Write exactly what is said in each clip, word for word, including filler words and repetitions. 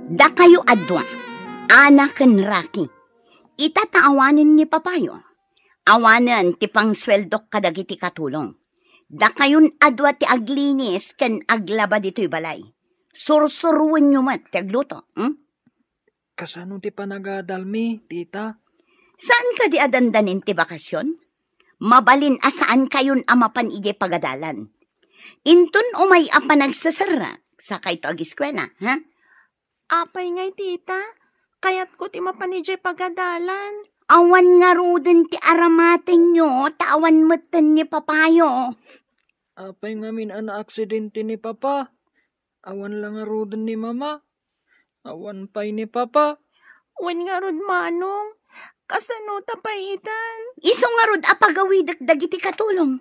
Dakayo a dua, Ana ken Rocky, ita ta awanen ni papayo, awanen ti pangsueldok kadagiti katulong. Dakayon a dua ti aglinis ken aglaba ditoy balay. Sursuroenyo met ti agluto, hmm? Kasano ti panagadalmi, tita? Saan kadi a dandanin ti bakasyon? Mabalin a saan kayon a mapan idiay pagadalan. Inton umay a panagseserrek, sakayto agiskuela, ha? Apay ngay, tita? Kayatko ti mapan idiay pagadalan. Awan ngaruden ti aramatenyo, ta awan metten ni papayo. Apay ngamin a naaksidente ni papa? Awan la ngaruden ni mama? Awan pay ni papa? Wen ngarud, manong. Kasano ta pay itan? Isu ngarud a pagawidek dagiti katulong.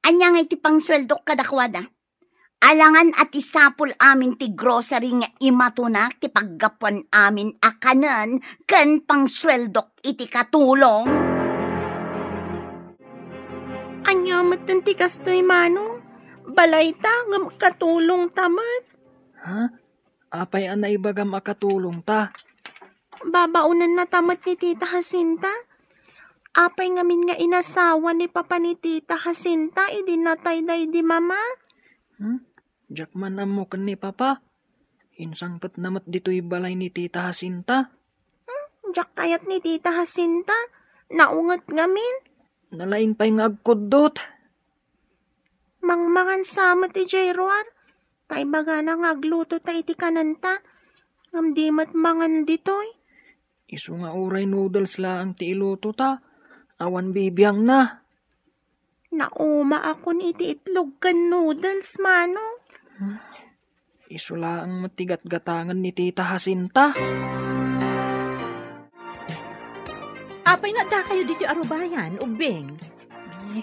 Ania ngay ti pangsueldok kadakuada? Alangan a ti sapul amin ti grocery nga imatunak ti paggapuan amin a kanen ken pangsueldok iti katulong? Ania metten ti kastoy, manong? Balayta ngem katulongta met. Ha? Apay a naibagam a katulongta? Babaonennata met ni Tita Jacinta. Apay ngamin nga inasawa ni papa ni Tita Jacinta idi natay daydi mama? Hmm? Diak man ammo ken ni papa. Insangpetna met ditoy balay ni Tita Jacinta. Hmm? Diak kayat ni Tita Jacinta. Naunget ngamin. Nalaing pay nga agkuddot. Mangmangan sa met idiay ruar, ta ibagana nga aglutota iti kanenta, ngem di met mangan ditoy. Isu nga uray noodles laeng ti ilutota, awan bibiangna. Naumaakon iti itlog ken noodles, manong. Hmm. Isu laeng met ti gatgatangen ni Tita Jacinta. Apay nga addakayo ditoy arubayan, Ubbing? Ay.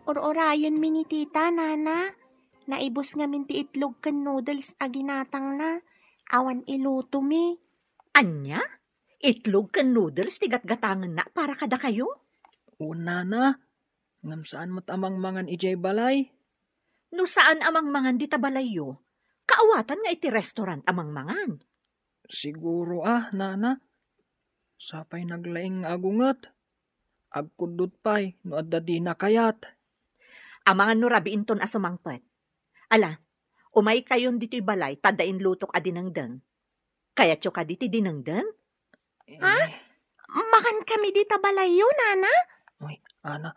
Ur-urayenmi ni Tita, Nana. Naibus ngamin ti itlog ken noodles a ginatangna. Awan ilutomi. Ania? Itlog ken noodles ti gatgatangenna para kadakayo? Wen, Nana. Ngem saan met a mangmangan idiay balay. No saan a mangmangan dita balayyo, kaawatan nga iti restaurant a mangmangan. Siguro a, Nana. Sapay naglaing nga agunget. Agkuddot pay no adda dina kayat. Amangan no rabiinton a sumangpet. Ala, umaykayon ditoy balay ta adda inlutok a dinengdeng. Kayatyo kadi ti dinengdeng? Ha? Eh. Mangankami dita balayyo, Nana? Uy, Ana,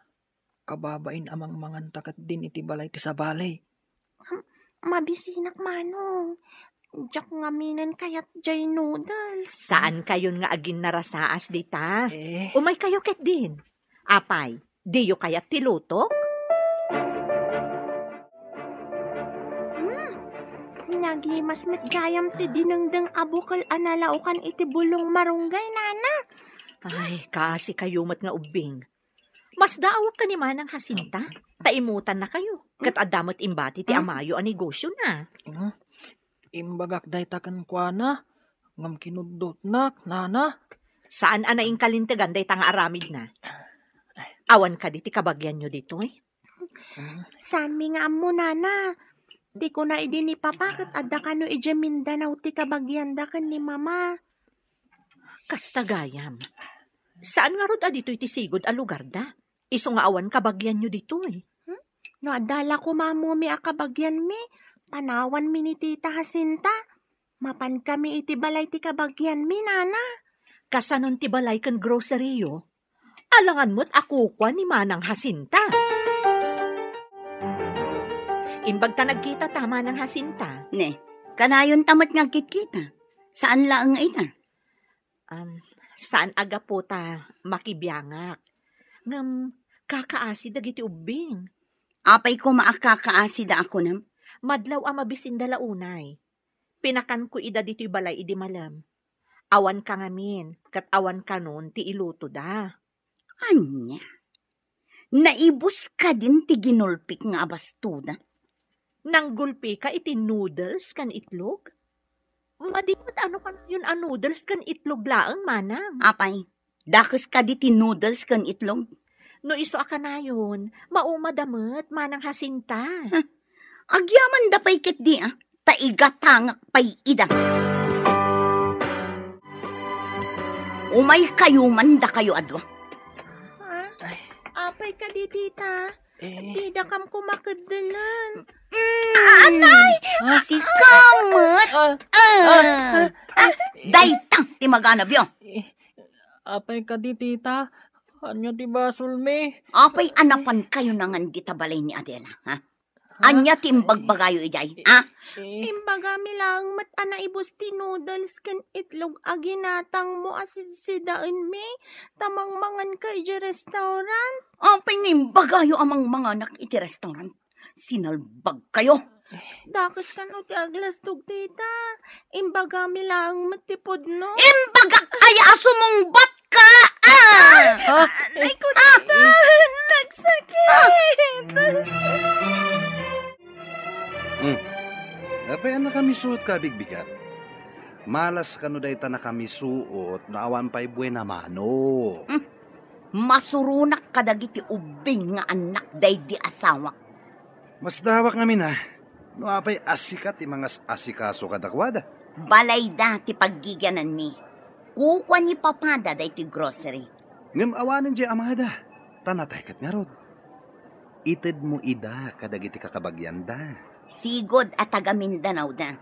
kababain a mangmanganta ketdin iti balay ti sabali. Hmm, mabisinak, Manong. Diak ngaminen kayat jay noodles. Saankayon nga aginnarasaas dita. Eh. Umaykayo ketdin. Apay, diyo kayat ti lutok? Hmm, nagimas met gayam ti dinengdeng a bukel a nalaokan iti bulong marunggay, Nana. Ay, kaasikayo met nga ubbing. Masdaawak ken ni Manang Jacinta, ta imutannakayo. Ket adda met imbati ti amayo a negosiona. Hmm? Imbagak dayta kenkuana, ngem kinuddotnak, Nana. Saan a naingkalintegan dayta nga aramidna. Awan kadi ti kabagianyo ditoy? Hmm? Saanmi nga ammo, Nana. Ti kuna idi ni Papa ket adda kano idiay Mindanao ti kabagianda ken ni Mama. Kasta gayam. Saan ngarud a ditoy ti sigud a lugarda? Isu nga awan kabagianyo ditoy. Hmm? No adda la koma ammomi a kabagianmi, panawanmi ni Tita Jacinta. Mapankami iti balay ti kabagianmi, Nana. Kasanon ti balay ken grocery-yo? Alangan met a kukua ni Manang Jacinta. Imbag ta nagkitata, Manang Jacinta. Ne, kanayonta met nga agkitkita. Saan laeng nga ita? Um, saan a gapu ta makibiangak. Ngem kakaasi dagiti ubbing. Apay koma a kakaasida a kunam? Madlaw a mabisinda la unay. Pinakanko ida ditoy balay idi malem. Awanka ngamin, ket awan kanon ti ilutoda. Ania? Naibus kadin ti ginulpik nga abastoda? Nanggulpika iti noodles ken itlog? Madi met a no kanayon a noodles ken itlog laeng, Manang. Apay, dakes kadi ti noodles ken itlog? No isu a kanayon, maumada met, Manang Jacinta. Huh. Agyamanda pay ketdi, a, ta igatangak pay ida. Umaykayo man dakayo a dua. Ha? Ay. Apay kadi, tita? Eh. Didakam kumakeddelen. Mm. Anay! Ha? Sika met. Ah. Ah. Ah. Ah. Dayta ti maganabyo. Eh, apay kadi, tita? Ania ti basolmi? Apay a napankayo nangan dita balay ni Adela, ha? Ha? Ania ti imbagbagayo idiay, ha? Eh. Imbagami laeng met a naibus ti noodles ken itlog a ginatangmo a sidsidaenmi, ta mangmanganka idiay restaurant. Apay nga imbagayo a mangmanganak iti restaurant? Sinalbagkayo. Dakes kano ti aglastog, tita. Imbagami laeng met ti pudno. Imbagak aya a sumungbatka, ah! Ha? Ay, kunan, nagsakit. Hmm. Apay a nakamisuotka a bigbigat? Malas kano dayta nakamisuot no awan pay buena mano. Hmm. Masuronak kadagiti ubbing nga annak daydi asawak. Masdawak ngamin a, no apay a sika ti mangas-asikaso kadakuada. Balayda ti paggigiananmi. Kukua ni papada daytoy grocery. Ngem awanen diay amada, ta natay ket ngarud. Itedmo ida kadagiti kakabagianda. Sigud a taga Mindanao da.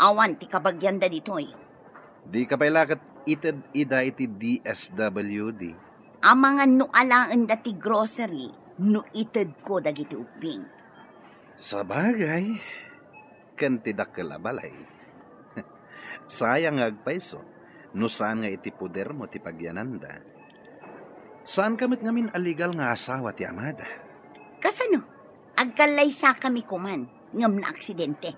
Awan ti kabagianda ditoy. Dika pay la ket ited ida iti D S W D. Amangan no alaenda ti grocery no itedko dagiti ubbing. Sabagay, ken ti dakkel a balay. Sayang nga agpayso no saan nga iti podermo ti pagiananda. Saanka met ngamin a legal nga asawa ti amada. Kasano? Agkallaysakami koman ngem naaksidente.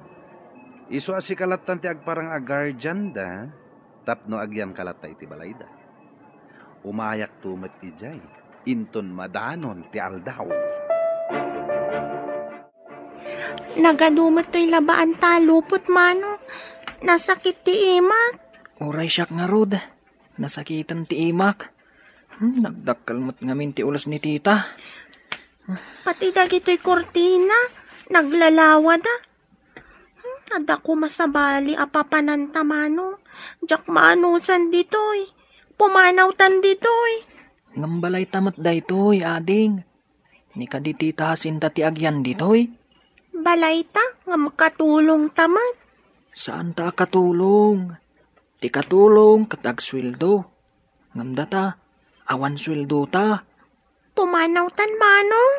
Isu a sika lattan ti agparang a guardian da tapno agianka latta iti balayda. Umayakto met idiay inton madanon ti aldaw. Nagadu met toy labaan ta lupot, Manong. Nasakit ti imak. Uray siak ngarud. Nasakiten ti imak. Hmm, nagdakkel met ngamin ti ulos ni tita. Pati dagitoy kurtina, naglalawada. Hmm, adda koma sabali a papananta, Manong. Diak maanusan ditoy. Pumanawtan ditoy. Ngem balayta met daytoy, ading. Ni kadi tita Jacinta ti agian ditoy? Balayta, ngem katulongta met. Saanta a katulong. Ti katulong ket agsueldo. Ngem data, awan sueldota. Pumanawtan, Manong.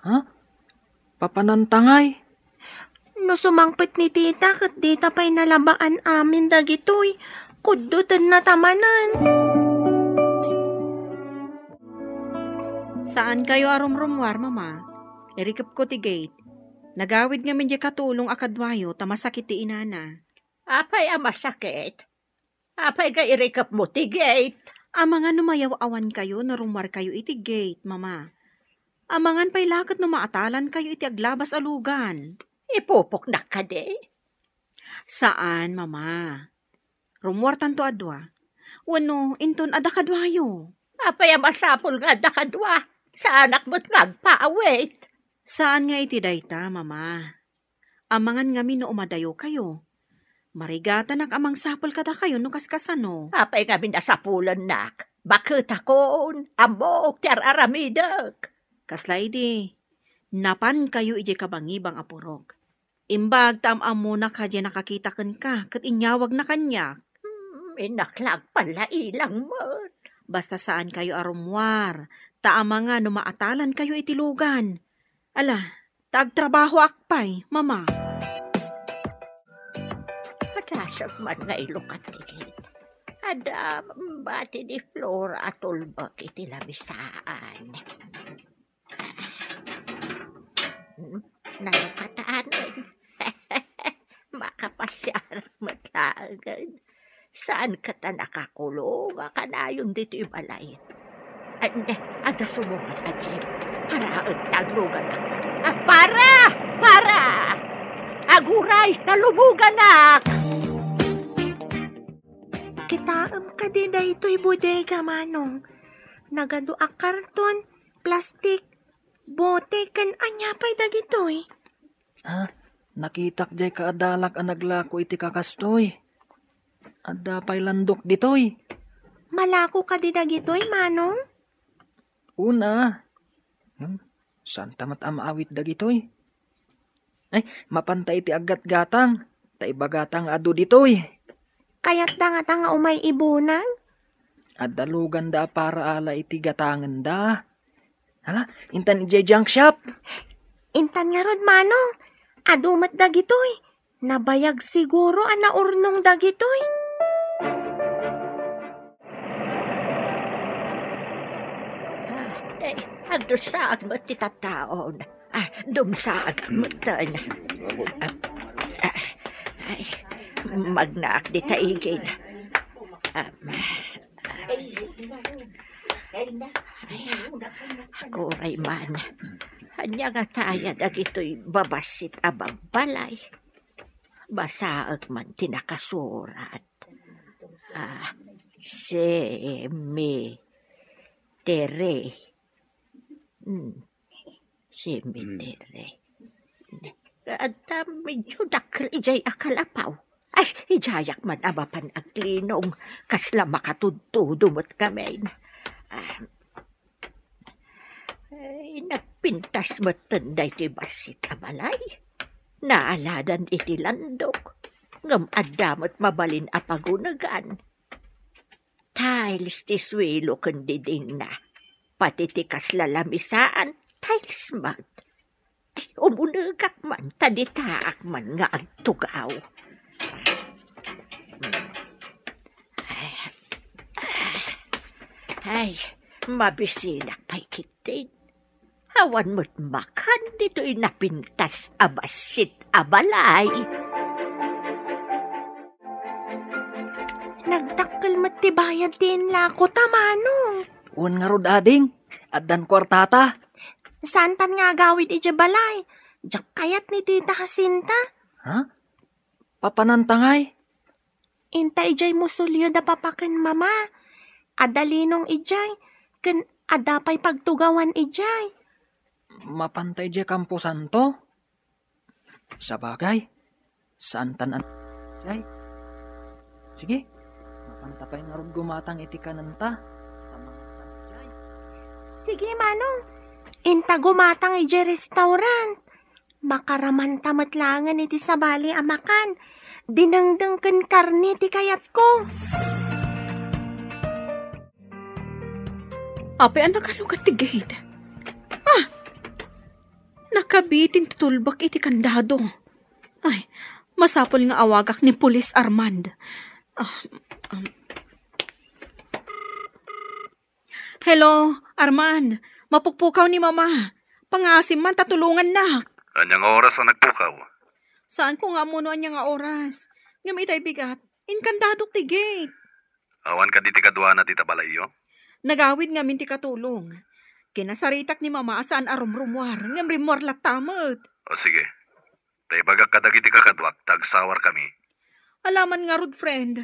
Ha? Papananta ngay? No sumangpet ni tita ket dita pay nalabaan amin dagitoy, kuddutennata manen. Saankayo a rumrummuar, Mama. Irikepko ti gate. Nagawid ngamin diay katulong a kaduayo ta masakit ti inana. Apay a masakit? Apay nga irikepmo ti gate? Amangan no mayaw-awankayo no rummuarkayo iti gate, Mama. Amangan pay la ket no maatalankayo iti aglabas a lugan. Ipupoknak kadi? Saan, Mama. Rummuartanto a dua. Wenno, inton adda kaduayo. Apay a masapul nga adda kadua? Saanak met nga agpaawit. Saan nga iti dayta, Mama. Amangan ngamin no umadayokayo. Marigatanak a mangsapul kadakayo no kaskasano. Apay ngamin a sapulennak? Baketakon, ammok ti ar-aramidek. Kasla idi, napankayo idiay kabangibang a purok. Imbag ta am-ammonak diay nakakita kenka ket inyawagna kaniak. Hmm, innak la agpallailang met. Basta saankayo a rummuar, ta amangan no maatalankayo iti lugan. Ala, ta agtrabahoak pay, Mama. Padasek man nga ilukat ti gate. Adda bati ni Flora a tulbek iti labisaan. Hmm, nalukatan. Makapasiar met laengen. Saan ket a nakakulong a kanayon ditoy balay? Ania, adda sumungad a jeep. Paraek ta agluganak. Ah, para! Para! Aguray ta lumuganak! Kitaem kadi daytoy bodega, Manong? Nagadu a karton, plastik, bote, ken ania pay dagitoy? Ah, nakitak diay kaadalak a naglako iti kakastoy. Adda pay landok ditoy. Malako kadi dagitoy, Manong? Una. Hmm, saan ta met a maawit dagitoy? Ay, mapanta iti aggatgatang, ta ibagata nga adu ditoy. Kayatda ngata nga umay ibunag? Adda luganda a para ala iti gatangenda. Hala, intan idiay junk shop. Intan ngarud, Manong. Adu met dagitoy. Nabayag siguro a naurnong dagitoy. Ah, eh, agdusaag met ti tattaon. Ah, dumsaag met ten. Ah, ah, ay, magnaak dita igid. Ah, ay, akuray man. Ania ngata aya dagitoy babassit a babbalay? Basaek man ti nakasurat. Ah, cemetery. Hmm. Cemetery. Adda medyo dakkel idiay a kalapaw. Ay, idiayak man a mapan aglinong. Kasla makatudtudo met ngamin. Ah, Ay, nagpintas metten daytoy bassit a balay. Naaladan iti landok, ngem adda met mabalin a pagunegan. Tiles ti suelo ken didingna. Pati ti kasla lamisaan, tiles met. Ay, umunegak man, ta ditaak man nga agtugaw. Ay, ay, mabisinak pay ketdin. Awan met makan ditoy napintas a bassit a balay. Nagdakkel met ti bayad ti inlako ta, Manong. Wen ngarud, ading, addan kuartata. Saantan nga agawid idiay balay. Diak kayat ni Tita Jacinta. Ha? Papananta ngay? Inta idiay musolyo da papa ken mama. Adda linong idiay, ken adda pay pagtugawan idiay. Mapanta idiay kamposanto? Sabagay, saantan a-, jay. Sige, mapanta pay ngarud gumatang iti kanenta. Sige, Manong. Inta gumatang idiay restaurant. Makaramanta met laengen iti sabali a makan. Dinengdeng ken karne ti kayatko. Apay a nakalukat ti gate? Ah! Nakabitin ti tulbek iti kandado. Ay, masapul nga awagak ni Pulis Armand. Ah, um. Hello, Armand. Mapukpukaw ni Mama. Pangaasim man ta tulongannak. Ania nga oras a nagpukaw? Saanko nga ammo no ania nga oras. Ngem itay bigat, inkandadok ti gate. Awan kadi ti kaduana dita balayyo? Nagawid ngamin ti katulong. Kinasaritak ni Mama a saan a rumrumuar, ngem rimmuar latta met. O sige. Ta ibagak kadagiti kakaduak ta agsawarkami. Alaman ngarud, friend.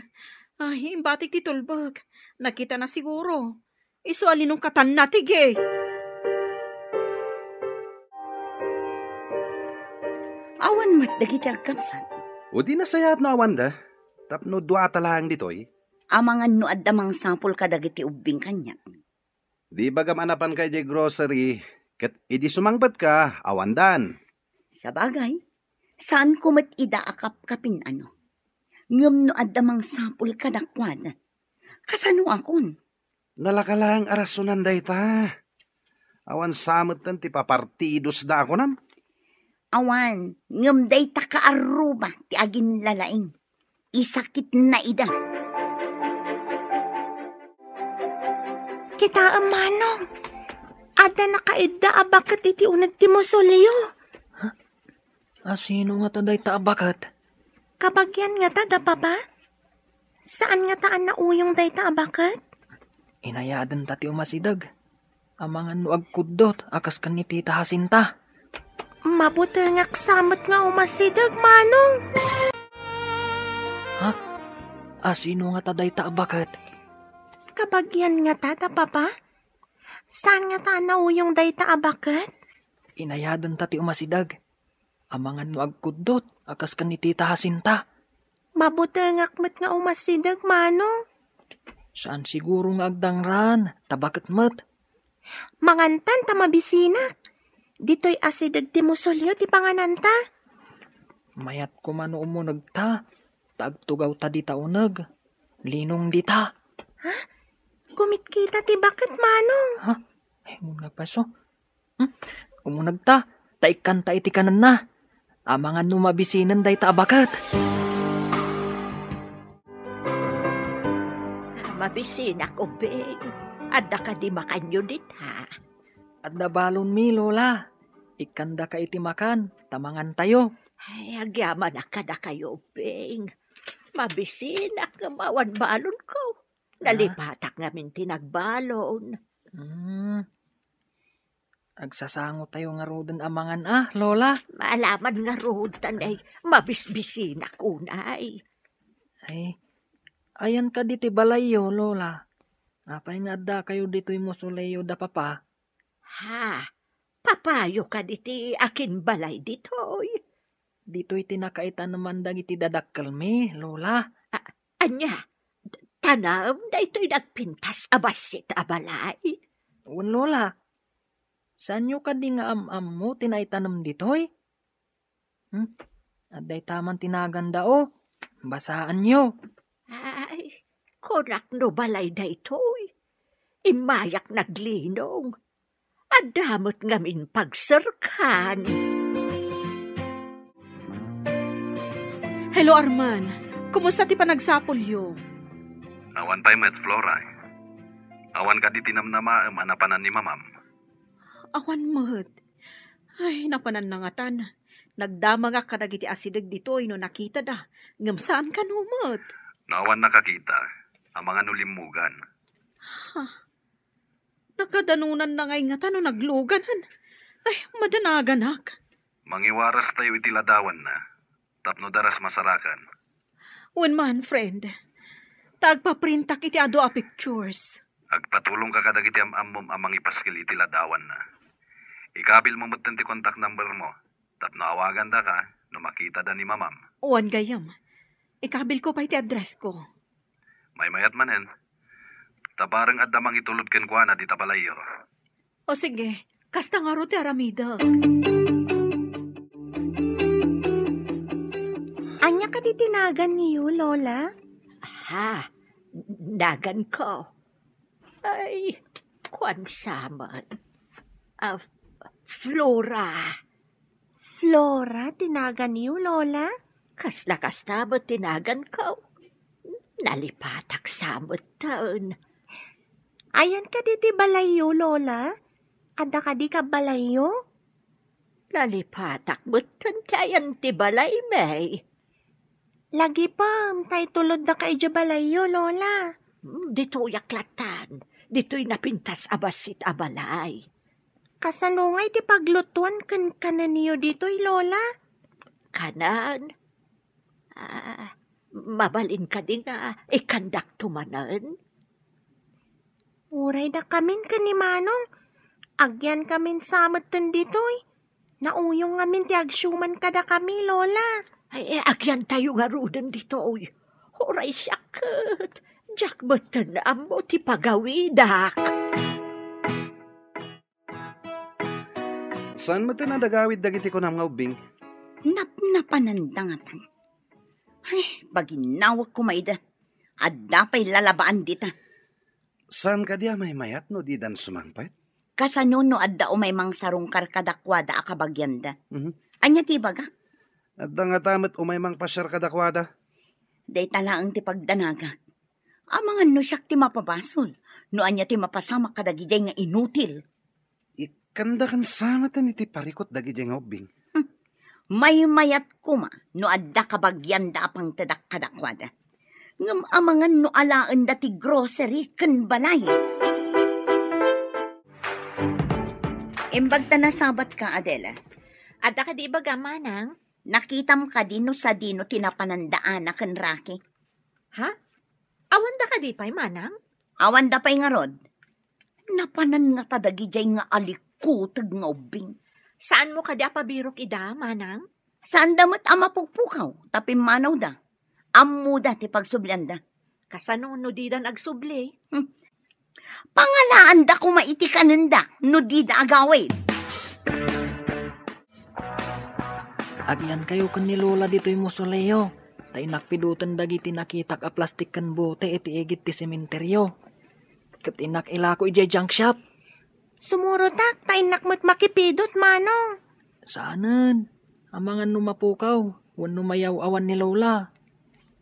Ay, imbatik ti tulbek. Nakitana siguro. Isu a linungkatanna ti gate. Awan met dagiti agkabsat. O di nasayaat no awanda, tapno duata laeng ditoy. Amangan no adda mangsapul kadagiti ubbing kaniak. Di ibagam a napanka idiay grocery, ket idi sumangpetka, awandan. Sabagay, saanko met ida a kapkapin, ano. Ngem no adda mangsapul kadakuada, kasanoakon? Nalaka laeng a rasonan dayta. Awan sa metten ti papartidosda a kunam. Awan, ngem dayta kaarruba ti aginlalaing. Isakitna ida. Kitaem, Manong. Adda nakaidda a baket iti uneg ti musolyo. Asino ngata dayta a baket? Kabagian ngata da Papa? Saan ngata a nauyong dayta a baket? Inayadenta ti umasideg. Amangan no agkuddot a kas ken ni Tita Jacinta. Mabutengak sa met nga umasideg, Manong. Ha? Asino ngata dayta a baket? Kabagian ngata da Papa? Saan ngata a nauyong dayta a baket? Inayadenta ti umasideg. Amangan no agkuddot a kas ken ni Tita Jacinta. Mabutengak met nga umasideg, Manong. Saan siguro nga agdangraan, ta baket met. Mangantan ta mabisinak. Ditoy asideg ti musolyo ti pangananta. Mayat koma no umunegta, ta agtugawta dita uneg. Linong dita. Ha? Kumitkita ti baket, Manong. Ha? Ay, muna paso. Hmm? Umunegta, ta ikkanta iti kanenna. Amangan no mabisinen dayta a baket. Mabisinak, Ubbing. Adda kadi makanyo dita? Adda balonmi, Lola. Ikkandaka iti makan, ta mangantayo. Ay, agyamanak kadakayo, Ubbing. Mabisinak ngem awan balonko. Ah. Nalipatak ngamin ti nagbalon. Hmm. Agsasangotayo ngaruden a mangan a, Lola. Maalaman ngarud, ta nay, mabisbisinak unay. Ay, ayan kadi ti balayyo, Lola? Apay nga addakayo ditoy musolyo da Papa? Ha? Papayo kadi ti akinbalay ditoy? Ditoy ti nakaitaneman dagiti dadakkelmi, Lola. A-, ania? Tanem daytoy nagpintas a bassit a balay? Wen, Lola. Saanyo kadi nga am-ammo ti naitanem ditoy? Hmm? Adda itaman ti naganda, o. Basaanyo. Ay, kunak no balay daytoy. Immayak naglinong. Adda met ngamin pagserkan. Hello, Arman. Kumusta ti panagsapulyo? Awan pay met, Flora. Awan kadi ti namnamaem a napanan ni Mamam? Awan met. Ay, napanan na ngatan. Nagdamagak kadagiti asideg ditoy no nakitada, ngem saan kano met. No awan nakakita, amangan no limmugan. Ha? Nakadanonanna ngay ngata no nagluganan. Ay, madanaganak. Mangiwarastayo iti ladawanna, tapno daras masarakan. Wen man, friend. Ta agpaprintak iti adu a pictures. Agpatulongka kadagiti am-ammom a mangipaskil iti ladawanna. Ikabilmo metten ti contact number mo, tapno awagandaka no makitada ni Mamam. Wen gayam. Ikabilko pay ti addressko. Maymayat manen. Ta bareng adda mangitulod kenkuana dita balayyo. O sige, kasta ngarud ti aramidek. Ania kadi ti naganyo, Lola? Ha, naganko? Ay, kuan sa met. Ah, Flora. Flora ti naganyo, Lola? Kasla kasta met ti naganko. Nalipatak sa metten. Ayan kadi ti balayyo, Lola? Adda kadi kabbalayyo? Nalipatak metten ti ayan ti balaymi. Lagipem, ta itulodda ka idiay balayyo, Lola. Hmm, ditoyak lattan. Ditoy napintas a bassit a balay. Kasano ngay ti paglutuan ken kanenyo ditoy, Lola? Kanen? Ah, mabalin kadi nga ikandakto manen? Uray dakamin ken ni Manong, agyankamin sa metten ditoy. Nauyong ngamin ti agsiuman kadakami, Lola. Ay, eh, agyantayo ngaruden ditoy. Uray siak ket, diak metten ammo ti pagawidak. Saan metten a nagawid dagiti kunam nga ubbing? Napnapananda ngatan. Ay, baginnawek koma ida. Adda pay lalabaan dita. Saan kadi a maymayat no didan sumangpet? Kasano no adda umay mangsarungkar kadakuada a kabagianda? Mhm. Ania ti ibagak? Adda ngata met umay mangpasiar kadakuada. Dayta laeng ti pagdanagak. Amangan no siak ti mapabasol, no ania ti mapasamak kadagidiay nga inutil. Ikkandakan sa metten iti parikut dagidiay nga ubbing. Hmm. Maymayat koma no adda kabagianda a pangtedak kadakuada. Ngem amangan no alaenda ti grocery ken balay. Imbag ta nasabatka, Adela. Adda kadi ibaga, Manang? Nakitam kadi no sadino ti napananda Ana ken Rocky? Ha? Awanda kadi pay, Manang? Awanda pay ngarud. Napanan ngata dagidiay nga alikuteg nga ubbing. Saanmo kadi a pabirok ida, Manang? Saanda met a mapukpukaw ta pimmanawda. Ammoda ti pagsublianda. Kasano no didan agsubli? Hmm. Pangalaanda koma iti kanenda no dida agawid. Agyankayo ken ni Lola ditoy mausoleo, ta innak piduten dagiti nakitak a plastik ken bote iti igid ti sementerio. Ket innak ilako idiay junk shop. Sumurotak, ta innak met makipidut, Manong. Saanen. Amangan no mapukaw, wenno mayaw-awan ni Lola.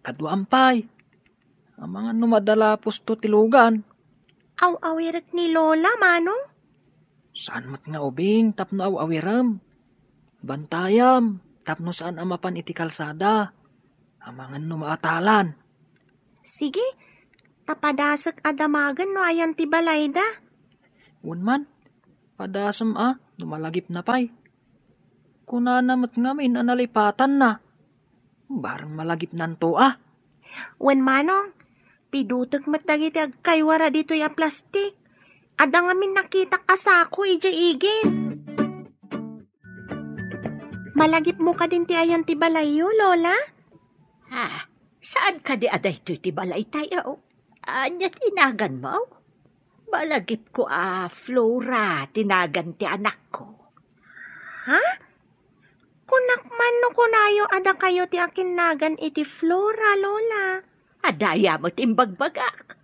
Kaduaam pay. Amangan no madala pusto ti lugan. Aw-awirek ni Lola, Manong? Saan met nga ubing tapno aw-awirem. Bantayam tapno saan a mapan iti kalsada. Amangan no maatalan. Sige, ta padasek a damagen no ayan ti balayda. Wen man, padasem a no malagipna pay. Kunana met ngamin a nalipatanna. Bareng malagipnanto a. Wen Manong, pidutek met dagiti agkaywara ditoy a plastik. Adda ngamin nakitak a sako idiay igid. Malagipmo kadin ti ayan ti balayyo, Lola? Ah, saan kadi a daytoy ti balaytayo? Ania ti naganmo? Malagipko a Flora ti nagan ti anakko. Ha? Kunak man no kunayo a dakayo ti akinnagan iti Flora, Lola. Adda met imbagbagak.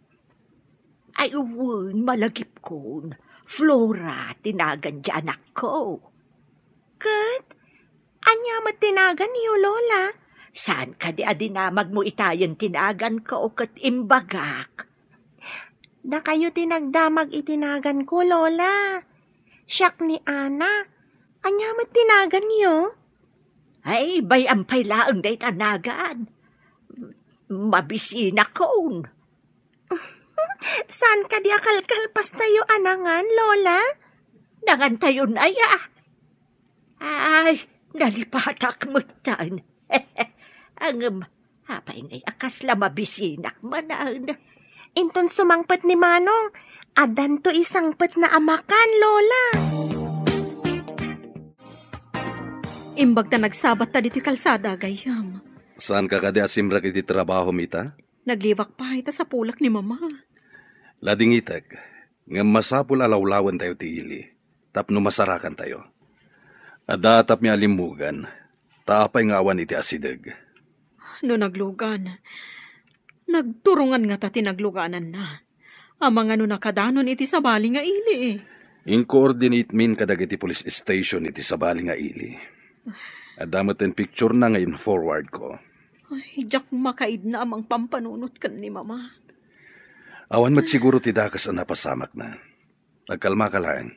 Ay, wen, malagipkon. Flora ti nagan ti anakko. Ket, ania met ti naganyo, Lola? Saan kadi a dinamagmo itayen ti naganko ket imbagak? Dakayo ti nagdamag iti naganko, Lola. Siak ni Ana. Ania met ti naganyo? Ay, bay-am pay laeng dayta nagan. Mabisinakon. Saan kadi a kalkalpastayo a nangan, Lola? Nangantayon aya? Ay, nalipatak metten. Ngem, apay ngay a kasla mabisinak manen? Inton sumangpet ni Manong, addanto isangpetna a makan, Lola. Imbag ta nagsabatta ditoy kalsada, gayyem. Saanka kadi a simrek iti trabahom ita? Nagliwak pay ta sapulek ni Mama. Ladingitek, ngem masapul a lawlawentayo ti ili tapno masarakantayo. Adda tapmi a limmugan, ta apay nga awan iti asideg? No naglugan, nagturongan ngata ti naglugananna. Amangan no nakadanon iti sabali nga ili. Incoordinate min kadagiti police station iti sabali nga ili. Adda met ti picture na nga in-forward ko. Ay, diak makaidna a mangpampanunot ken ni Mama. Awan met siguro ti dakes a napasamakna. Agkalmaka laeng.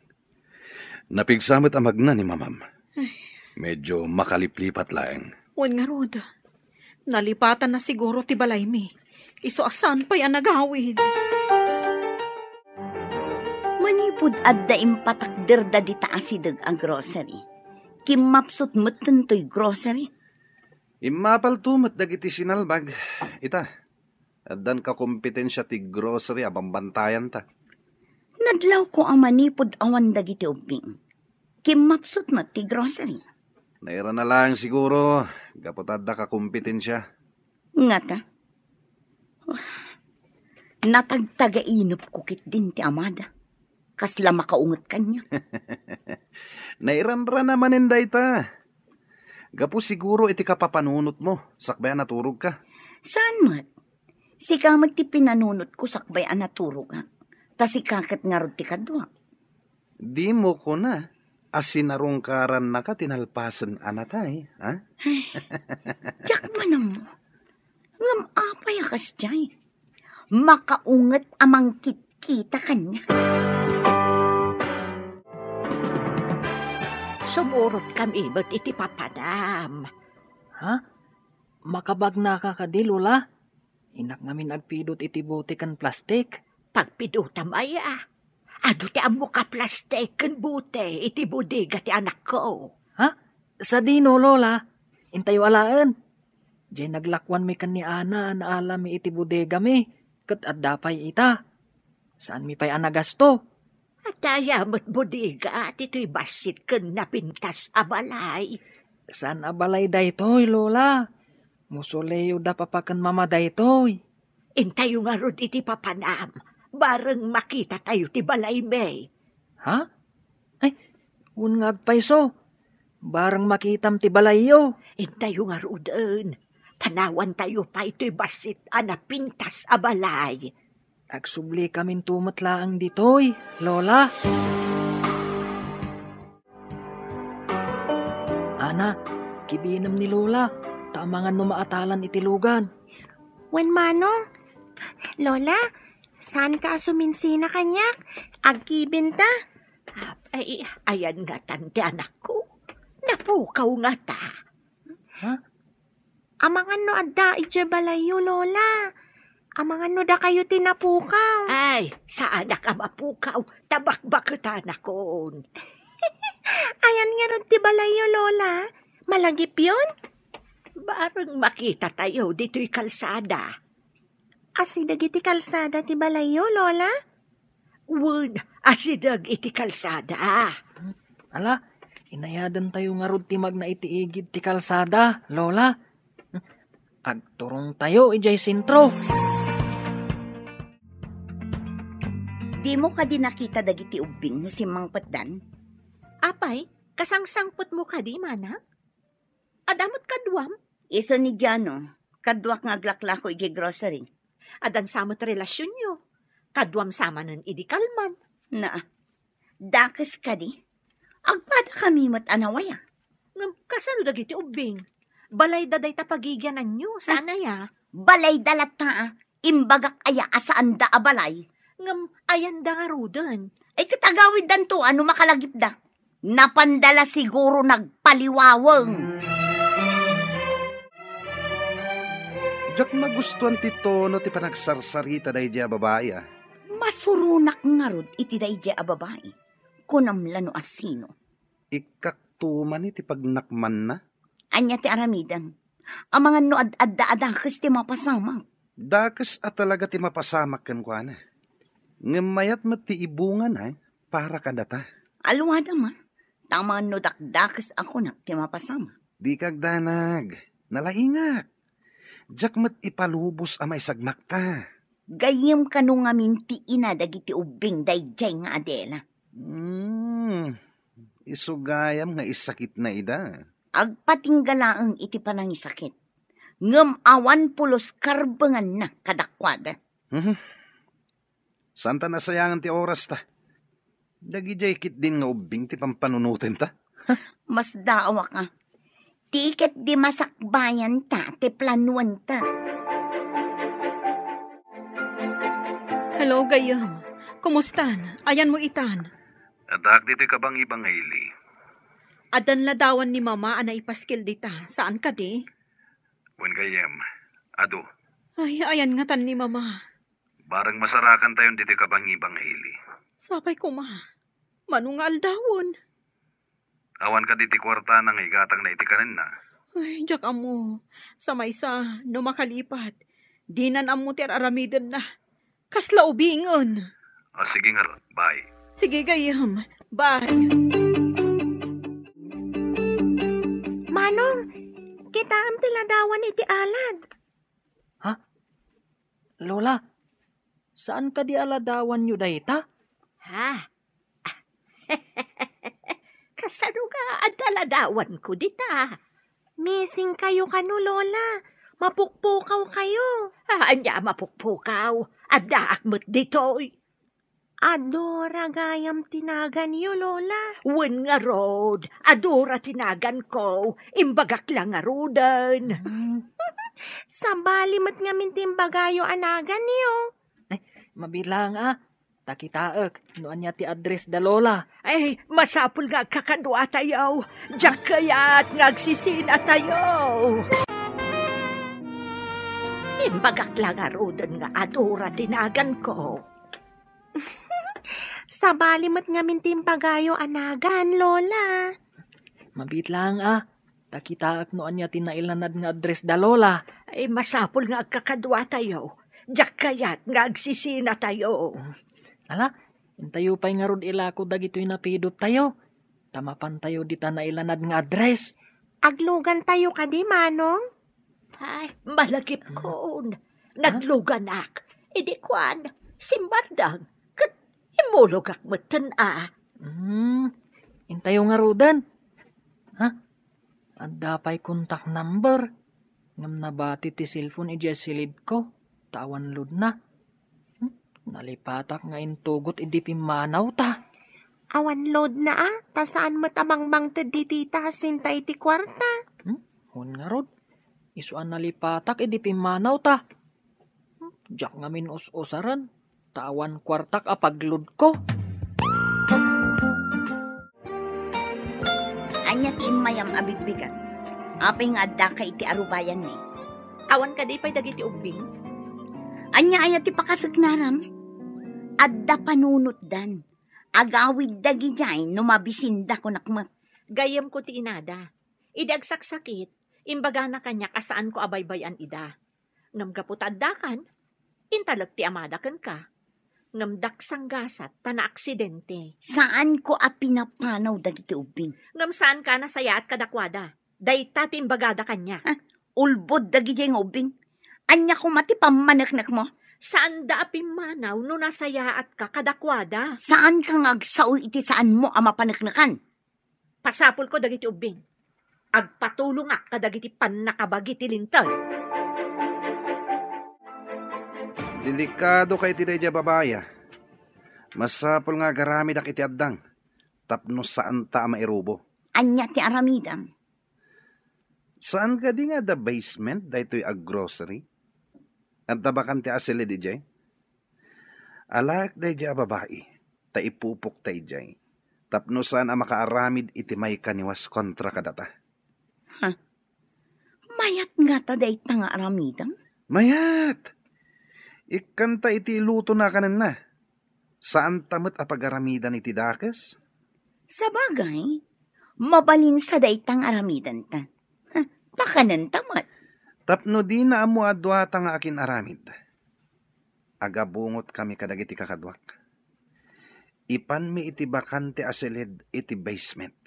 Napigsa met a magna ni Mamam. Ay. Medyo makaliplipat laeng. Wen ngarud, nalipatanna siguro ti balaymi. Isu a saan pay a nagawid. Manipud adda impatakderda dita asideg a grocery, kimmapsut metten toy grocery. Immapalto met dagiti sinalbag. Ita, addan kakompetensia ti grocery a bambantayanta. Nadlawko a manipud awan dagiti ubbing, kimmapsut met ti grocery. Nairana laeng siguro, gapu ta adda kakompetensia. Ngata? Natagtagainepko ketdin ti amada. Kasla makaunget kaniak. Nairanrana manen dayta. Gapu siguro iti kapapanunotmo, sakbay a naturogka. Saan met? Sika met ti pinanunotko sakbay a naturogak. Ta sika ket ngarud ti kadua. Dimo kuna a sinarungkarannaka ti nalpasen a natay, ha? Ay, diak manen ammo. Ngem apay a kasdiay? Makaunget a mangkitkita kaniak. Sumurotkami met iti papanam. Ha? Makabagnaka kadi, Lola? Innak ngamin agpidut iti bote ken plastik. Pagpidutam aya? Adu ti ammoka plastik ken bote iti bodega ti anakko. Ha? Sadino, Lola? Intayo alaen. Diay naglakuanmi ken ni Ana a naalami iti bodegami, ket adda pay ita. Saanmi pay a nagasto. Adda aya met bodega ditoy bassit ken napintas a balay. Saan a balay daytoy, Lola? Mausoleo da Papa ken Mama daytoy. Intayo ngarud iti papanam, bareng makitatayo ti balaymi. Ha? Ay, wen nga agpayso. Bareng makitam ti balayyo. Intayo ngaruden, panawantayo pay toy bassit a napintas a balay. Agsubli kaminto met laeng ditoy, Lola. Ana, kibinem ni Lola, ta amangan no maatalan iti lugan. Wen manong, Lola, saanka a suminsina kaniak? Agkibinta. Ay, ayan ngatan ti anakko. Napukaw ngata. Ha? Amangan no adda idiay balayyo, Lola. Amangan no dakayo ti napukaw. Ay, saanak a mapukaw, ta bakbaketanakon. Ayan ngarud ti balayyo, Lola. Malagipyon? Bareng makitatayo ditoy kalsada. Asideg iti kalsada ti balayyo, Lola? Wen, asideg iti kalsada. Ala, inayadentayo ngarud ti magna iti igid ti kalsada, Lola. Agturongtayo idiay sentro. Dimo kadi nakita dagiti ubbing no simmangpetdan? Apay, kasangsangpetmo kadi, manang? Adda met kaduam? Isu ni Jano, kaduak nga aglaklako idiay grocery. Addan sa met relasionyo. Kaduam sa manen idi kalman. Naa, dakes kadi. Agpadakami met a nawaya. Ngem kasano dagiti ubbing? Balayda dayta pagigiananyo, saan aya? Balayda latta, a. Imbagak aya a saanda a balay? Ngem ayanda ngaruden? Ay, ket agawiddanto a no makalagipda. Napanda la siguro nagpaliwaweng. Diak magustuan ti tono ti panagsarsarita daydiay a babai, a. Masuronak ngarud iti daydiay a babai. Kunam la no asino. Ikkakto man iti pagnakmanna. Ania ti aramidem? Amangan no ad-adda a dakes ti mapasamak. Dakes a talaga ti mapasamak kenkuana. Ngem mayat met ti ibungana para kadata. Alwada man, ta amangan no dakdakes a kunak ti mapasamak. Dika agdanag, nalaingak. Diak met ipalubos a maisagmakta. Gayyem kano ngamin ti ina dagiti ubbing daydiay nga Adela. Hmm, isu gayam nga isakitna ida. Agpatingga laeng iti panangisakit. Ngem awan pulos karbenganna kadakuada. Mhm. Saanta nasayangan ti orasta. Dagidiay ketdin nga ubbing ti pampanunotenta. Masdaawak a. Ti ketdi masakbayanta ti planuanta. Hello, gayyem. Kumustan? Ayanmo itan? Addaak ditoy kabangibang nga ili. Addan ladawan ni Mama a naipaskil dita, saan kadi? Wen gayyem, adu. Ay, ayan ngatan ni Mama. Bareng masarakantayon ditoy kabangibang nga ili. Sapay koma. Mano nga aldawen? Awan kadi ti kuartana nga igatangna iti kanenna? Ay, diak ammo. Sa maysa, no makalipat, dinan ammo ti ar-aramidenna. Kasla ubingen. Ah, sige ngarud. Bye. Sige, gayyem. Bye. Manong, kitaem ti ladawan iti alad. Ha? Lola, saan kadi a ladawanyo dayta? Ha? Kasano nga adda ladawanko dita? Missing kayo kano, Lola. Mapukpukaw kayo. Ah, ania a mapukpukaw? Addaak met ditoy. Adora gayam ti naganyo, Lola. Wen ngarud, adora ti naganko. Imbagak la ngaruden. Hmm. Sabali met ngamin ti imbagayo a naganyo. Ay, mabilang a. Ta kitaek no ania ti address da Lola. Ay, masapul nga agkakaduatayo. Diak kayat nga agsisinatayo. Imbagak la ngaruden nga adora ti naganko. Sabali met ngamin ti imbagayo a nagan, Lola. Mabiit laeng a, ta kitaek no ania ti nailanad nga address da Lola. Ay, masapul nga agkakaduatayo. Diak kayat nga agsisinatayo. Ala, intayo pay ngarud ilako dagitoy napidottayo. Ta mapantayo dita nailanad nga address. Aglugantayo kadi, Manong? Ay, malagipkon. Nagluganak. Idi kuan, simbardang. Ket immulogak metten a. Hmm, intayo ngaruden. Ha? Adda pay contact number. Ngem nabati ti cellphone idiay silidko. Ta awan loadna. Hmm? Nalipatak nga intugot idi pimmanawta. Awan loadna a, ta saan met a mangmangted dita ta sinta iti kuarta. Hmm? Wen ngarud, isu a nalipatak idi pimmanawta. Hmm? Diak ngamin us-usaren, ta awan kuartak a pagloadko. Ania ti immayam a bigbigak? Apay nga addaka iti arubayanmi? Awan kadi pay dagiti ubbing? Ania aya ti pakaseknaram? Adda panunotdan. Agawid dagidiay no mabisinda, kunak met. Gayyemko ti inada. Idi agsaksakit, imbagana kaniak a saanko a baybay-an ida. Ngem gapu ta addakan, intalek ti amada kenka. Ngem daksanggasat ta naaksidente. Saanko a pinapanaw dagiti ubbing. Ngem saanka a nasayaat kadakuada. Dayta ti imbagada kaniak. Ha? Ulbod dagidiay nga ubbing. Ania koma ti pammaneknekmo? Saanda a pimmanaw no nasayaatka kadakuada. Saanka nga agsao iti saanmo a mapaneknekan? Pasapulko dagiti ubbing. Agpatulongak kadagiti pannakabagi ti Linteg. Delikadoka iti daydiay a babai a. Masapul nga agaramidak iti addang tapno saanta a mairubo. Ania ti aramidem? Saan kadi nga adda basement daytoy a grocery? Adda bakante a silid idiay? Alaek daydiay a babai, ta ipupokta idiay, tapno saan a makaaramid iti maikaniwas kontra kadata. Ha? Mayat ngata dayta nga aramidem? Mayat! Ikkanta iti ilutona a kanenna. Saanta met a pagaramidan iti dakes? Sabagay, mabalinsa dayta nga aramidenta. Pakanenta met. Tapno dina ammo a duata nga akin-aramid, agabungotkami kadagiti kakaduak. Ipanmi iti bakante a silid iti basement.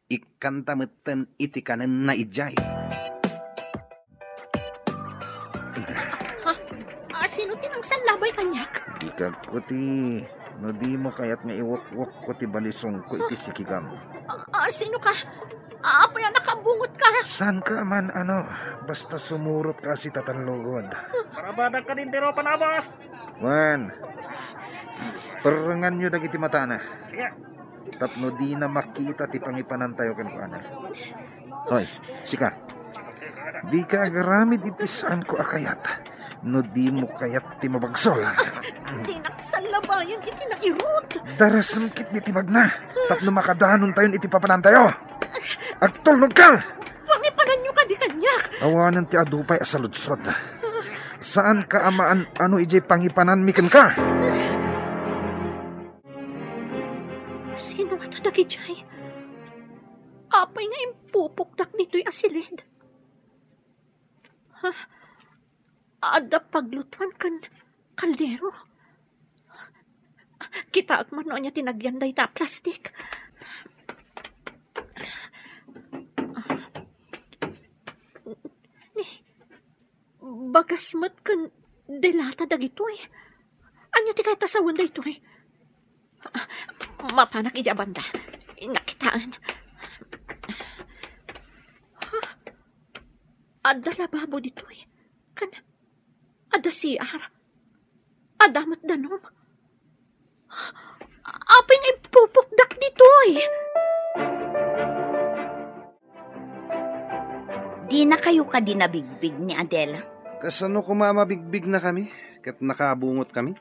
Ikkanta metten iti kanenna idiay. Ha? Ah, sino ti nangsallabay kaniak? Dikagko ti, no dimo kayat nga iwukwukko ti balisongko iti sikigam. Ah, ah, sino ka? Ah, apay a nakabungot ka? Saan ka man, ano, basta sumurot ka a sitatallugod. Parabadak ka din, pero panabas! Wen, perrenganyo dagiti matana. Sige. Tapno dina makita ti pangipanantayo kenkuana. Hoy, sika. Dika agaramid iti saanko a kayat. No dimo kayat ti mabagsol. Dinak sallabayan iti nairut. Darasem ketdi ti bagna. Tapno makadanontayon iti papanantayo. Agtulnog ka! Pangipananyo kadi kaniak. Awanen ti adu pay a saludsod. Saanka a maan-ano idiay pangipananmi kenka. Sino ngata dagidiay? Apay nga impupokdak ditoy a silid? Ha? Adda paglutuan ken kaldero. Kitaek man no ania ti nagyan dayta a plastik. Ni, bagas met ken delata dagitoy. Ania ti kayat a sawen daytoy? Mapanak idiay banda. Nakitaen. Ha? Adda lababo ditoy. Ken adda C R. Adda met danum. Apay nga impupokdak ditoy? Dinakayo kadi nabigbig ni Adela? Kasano koma a mabigbignakami ket nakabungotkami?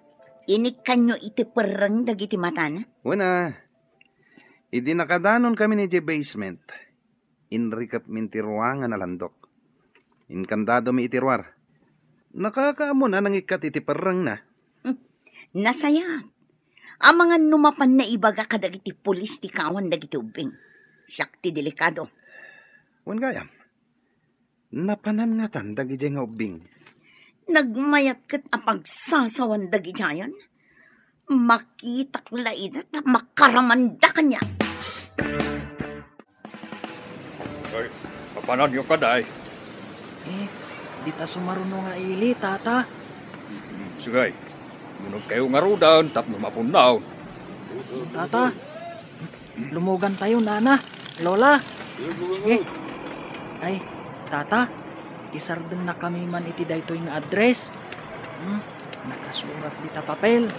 Inikkanyo iti perreng dagiti matana? Wen a, idi nakadanonkami idiay basement, inrikepmi ti ruangan a landok. Inkandadomi iti ruar. Nakakaammona a nangikkat iti perrengna. Hmm, nasayaat. Amangan no mapan naibaga kadagiti pulis ti kawan dagiti ubbing. Siak ti delikado. Wen gayam, napanan ngatan dagidiay nga ubbing? Nagmayat ket a pagsasawan dagidiayen. Makitak la ida ta makaramanda kaniak. Ay, papananyo kadi? Eh, Dita sumaruno nga ili, Tata. Sige, munogkayo ngaruden tapno mapunnaw. Tata, lumugantayo, Nana, Lola. Sige. Ay, Tata, isardengna kami man iti daytoy nga address. Hmm, nakasurat dita papel.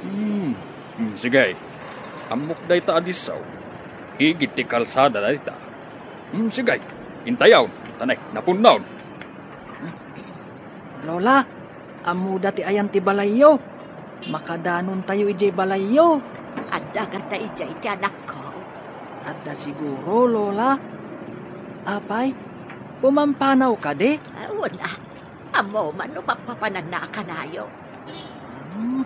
Hmm, hmm, sige. Ammok dayta a disso. Igid ti kalsada dayta. Hmm, sige. Intayon, ta napunnaw. Lola, ammoda ti ayan ti balayyo. Makadanontayo idiay balayyo. Adda gata idiay ti anakko? Adda siguro, Lola. Apay, pumampanaw kadi? Ah, wen a. Ammom no papapananna a kanayo. Hmm,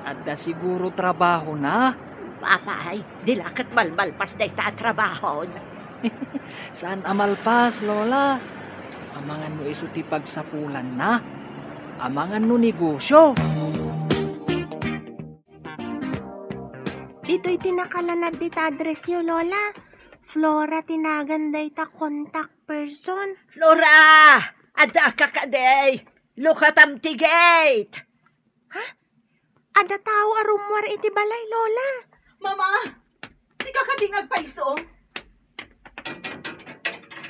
adda siguro trabahona. Apay, di la ket malmalpas dayta a trabahon. Saan a malpas, Lola? Amangan no isu ti pagsapulanna. Amangan no negosyo. Ditoy ti nakalanad dita addressyo, Lola. Flora ti nagan dayta contact person. Flora! Addaka kadi? Lukatam ti gate! Ha? Adda tao a rummuar iti balay, Lola. Mama! Sika kadi nga agpayso?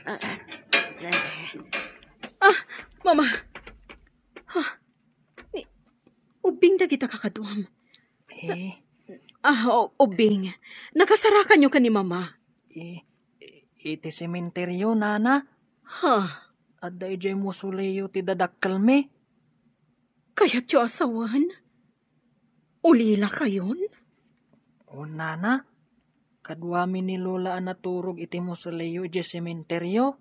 Ah, ah, ah. Ah, Mama! Ah, ni, ubbing dagita kakaduam. Eh? Ah, o-, ubbing. Nakasarakanyo ken ni Mama? Eh, iti sementeryo, Nana. Ha? Adda idiay mausoleo ti dadakkelmi. Kayatyo a sawen? Ulilakayon? O, Nana, kaduami ni Lola a naturog iti mausoleo idiay sementeryo.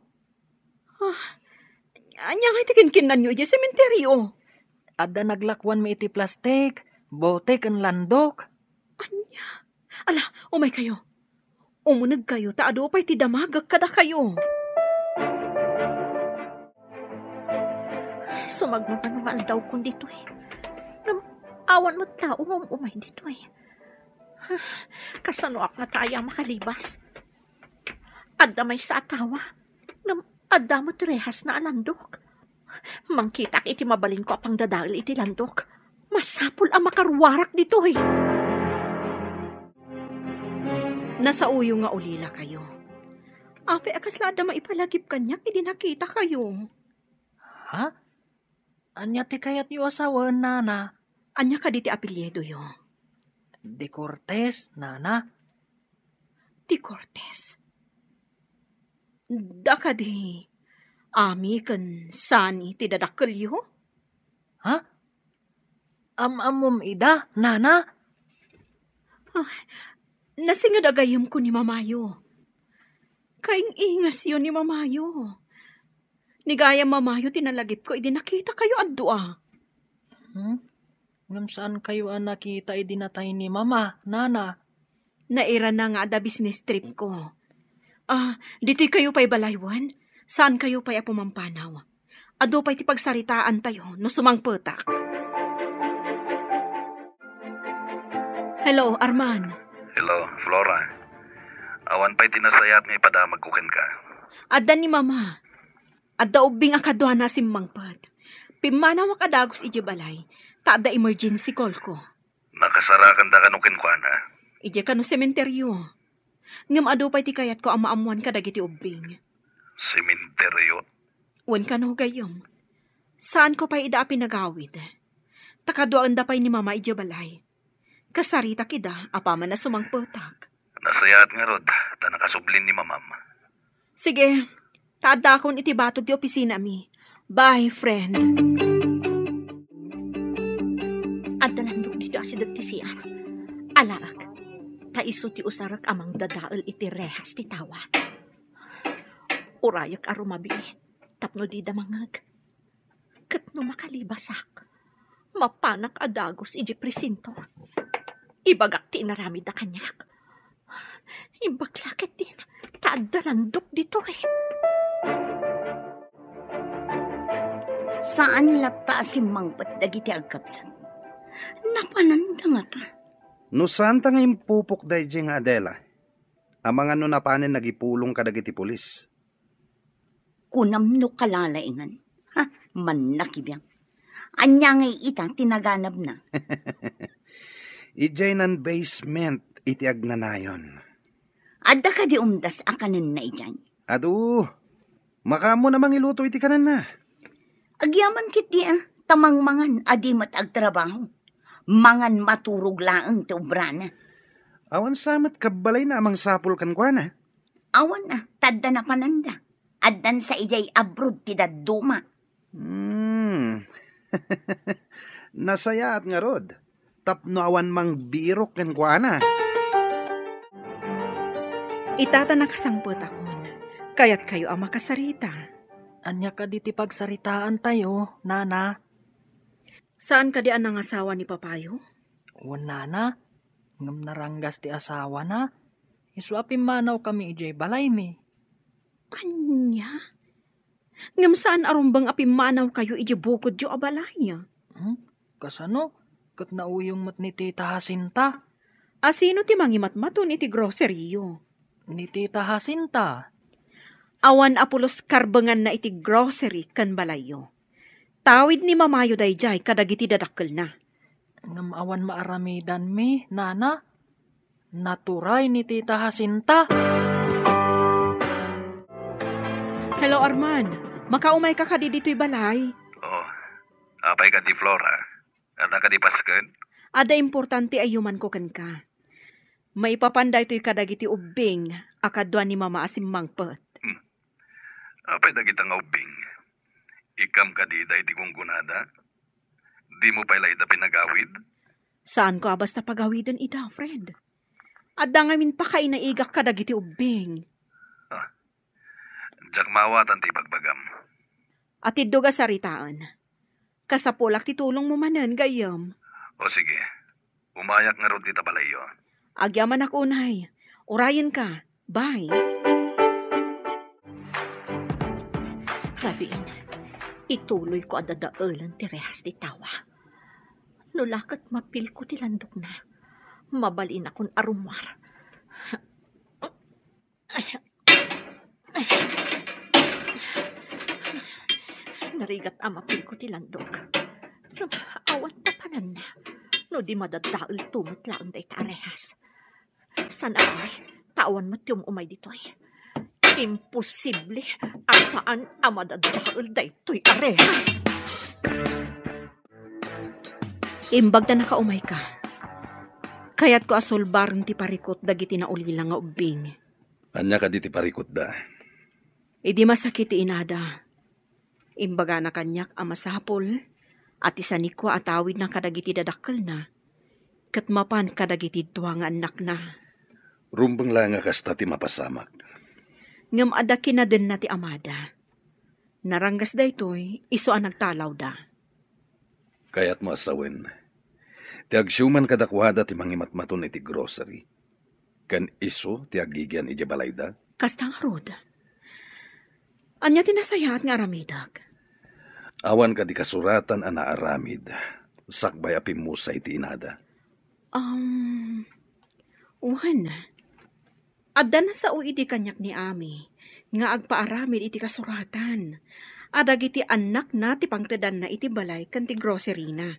Ah, ania ngay ti kinkinnanyo idiay sementeryo? Adda naglakuanmi iti plastik, bote ken landok. Ania? Ala, umaykayo. Umunegkayo ta adu pay ti damagek kadakayo. Sumagmamano nga aldawkon ditoy. Ngem awan met tao nga um-umay ditoy. Kasanoak ngata aya makalibas? Adda maysa a tawa. Ngem adda met rehasna a landok. Mangkitak iti mabalinko a pangdadael iti landok. Masapul a makaruarak ditoy. Nasaoyo nga ulilakayo. Apay a kasla adda maipalagip kaniak idi nakitakayo? Ha? Ania ti kayatyo a sawen, Nana? Ania kadi ti apelyidoyo? De Cortez, Nana. De Cortez? Adda kadi Ami ken Sani ti dadakkelyo? Ha? Am-ammom ida, Nana? Ah, nasinged a gayyemko ni Mamayo. Kaing-ingasyo ni Mamayo. Ni gayam Mamayo ti nalagipko idi nakitakayo a dua. Hmm? Ngem saankayo a nakita idi natay ni Mama, Nana? Nairana nga adda business tripko. Ah, ditoykayo pay balay wen? Saankayo pay a pumampanaw? Adu pay ti pagsaritaantayo no sumangpetak. Hello, Arman. Hello, Flora. Awan pay ti nasayaat nga ipadamagko kenka. Adda ni Mama. Adda ubbing a kaduana a simmangpet. Pimmanawak a dagus idiay balay, ta adda emergency callko. Nakasarakanda kano kenkuana? Idiay kano sementeryo. Ngem adu pay ti kayatko a maammoan kadagiti ubbing. Sementeryo? Wen kano, gayyem. Saanko pay ida a pinagawid. Ta kaduaenda pay ni Mama idiay balay. Kasaritak ida apaman a sumangpetak. Nasayaat ngarud, ta nakasublin ni Mamam. Sige, ta addakon iti batok ti opisinami. Bye, friend. Adda landok ditoy asideg ti C R. Alaek, ta isu ti usarek a mangdadael iti rehas ti tawa. Urayek a rumabii tapno dida mangngeg. Ket no makalibasak, mapanak a dagus idiay presinto. Ibagak ti inaramidda kaniak. Imbag la ketdin, ta adda landok ditoy. Saan latta a simmangpet dagiti agkabsat. Napananda ngata. No saanta nga impupok daydiay nga Adela, amangan no napanen nagipulong kadagiti pulis. kunam no kalalaingan. Ha, mannakibiang. Ania ngay ita ti naganabna? Idiay nan-basement iti agnanayon. Adda kadi umdas a kanenna idiay? Adu, makaammo na mangiluto iti kanenna. Agyaman ketdi a, ta mangmangan a di met agtrabaho. Mangan maturog laeng ti obrana. Awan sa met kabbalayna a mangsapul kenkuana? Awan a, ta adda napananda. Addan sa idiay abroad ti dadduma. Hmm. Nasayaat ngarud, tapno awan mangbirok kenkuana. Ita ta nakasangpetakon, kayatkayo a makasarita. Ania kadi ti pagsaritaantayo, nana? Saan kadi a nangasawa ni papayo? Wen, nana, ngem naranggas ti asawana. Isu a pimmanawkami idiay balaymi. Ania? Ngem saan a rumbeng a pimmanawkayo idiay bukodyo a balay? Hmm? Kasano? Ket nauyong met ni Tita Jacinta. A sino ti mangimatmaton iti groceryyo? Ni Tita Jacinta. Awan a pulos karbenganna iti grocery ken balayyo. Tawid ni mamayo daydiay kadagiti dadakkelna. Ngem awan maaramidanmi, nana. Naturay ni Tita Jacinta. Hello, Arman. Makaumayka kadi ditoy balay? Oh, apay kadi, Flora? Adda kadi pasken? Adda importante a yumanko kenka. Maipapan daytoy kadagiti ubbing a kadua ni Mama a simmangpet. Hmm. Apay dagita nga ubbing? Ikkam kadi daydi gunggonada? Dimo pay la ida pinagawid? Saanko a basta pagawiden ida, friend. Adda ngamin pakainaigak kadagiti ubbing. Ah, diak maawatan ti ibagbagam. Atiddog a saritaen. Kasapulak ti tulongmo manen, gayyem. O sige, umayak ngarud dita balayyo. Agyamanak unay. Urayenka. Bye. Rabiin, ituloyko a dadaelen ti rehas ti tawa. No la ket mapilko ti landokna, mabalinakon a rummuar. Narigat a mapilko ti landok. Ngem awan tapananna no di madaddaelto met laeng dayta a rehas. Saan a pay, ta awan met ti um-umay ditoy. Imposible a saan a madaddael daytoy a rehas. Imbag ta nakaumayka, kayatko a sulbaren ti parikut dagiti naulila nga ubbing. Ania kadi ti parikutda? Idi masakit ti inada, imbagana kaniak a masapul a ti sanikua a tawidna kadagiti dadakkelna ket mapan kadagiti dua nga annakna. Rumbeng la nga kasta ti mapasamak. Ngem adda kinadenna ti amada. Naranggas daytoy isu a nagtalawda. Kayatmo a sawen, ti agsiuman kadakuada ti mangimatmaton iti grocery, ken isu ti agigian idiay balayda? Kasta ngarud. Ania ti nasayaat nga aramidek? Awan kadi kasuratan a naaramid sakbay a pimmusay ti inada? Um, wen, adda nasao idi kaniak ni Ami nga agpaaramid iti kasuratan a dagiti annakna ti pangtedanna iti balay ken ti groceryna.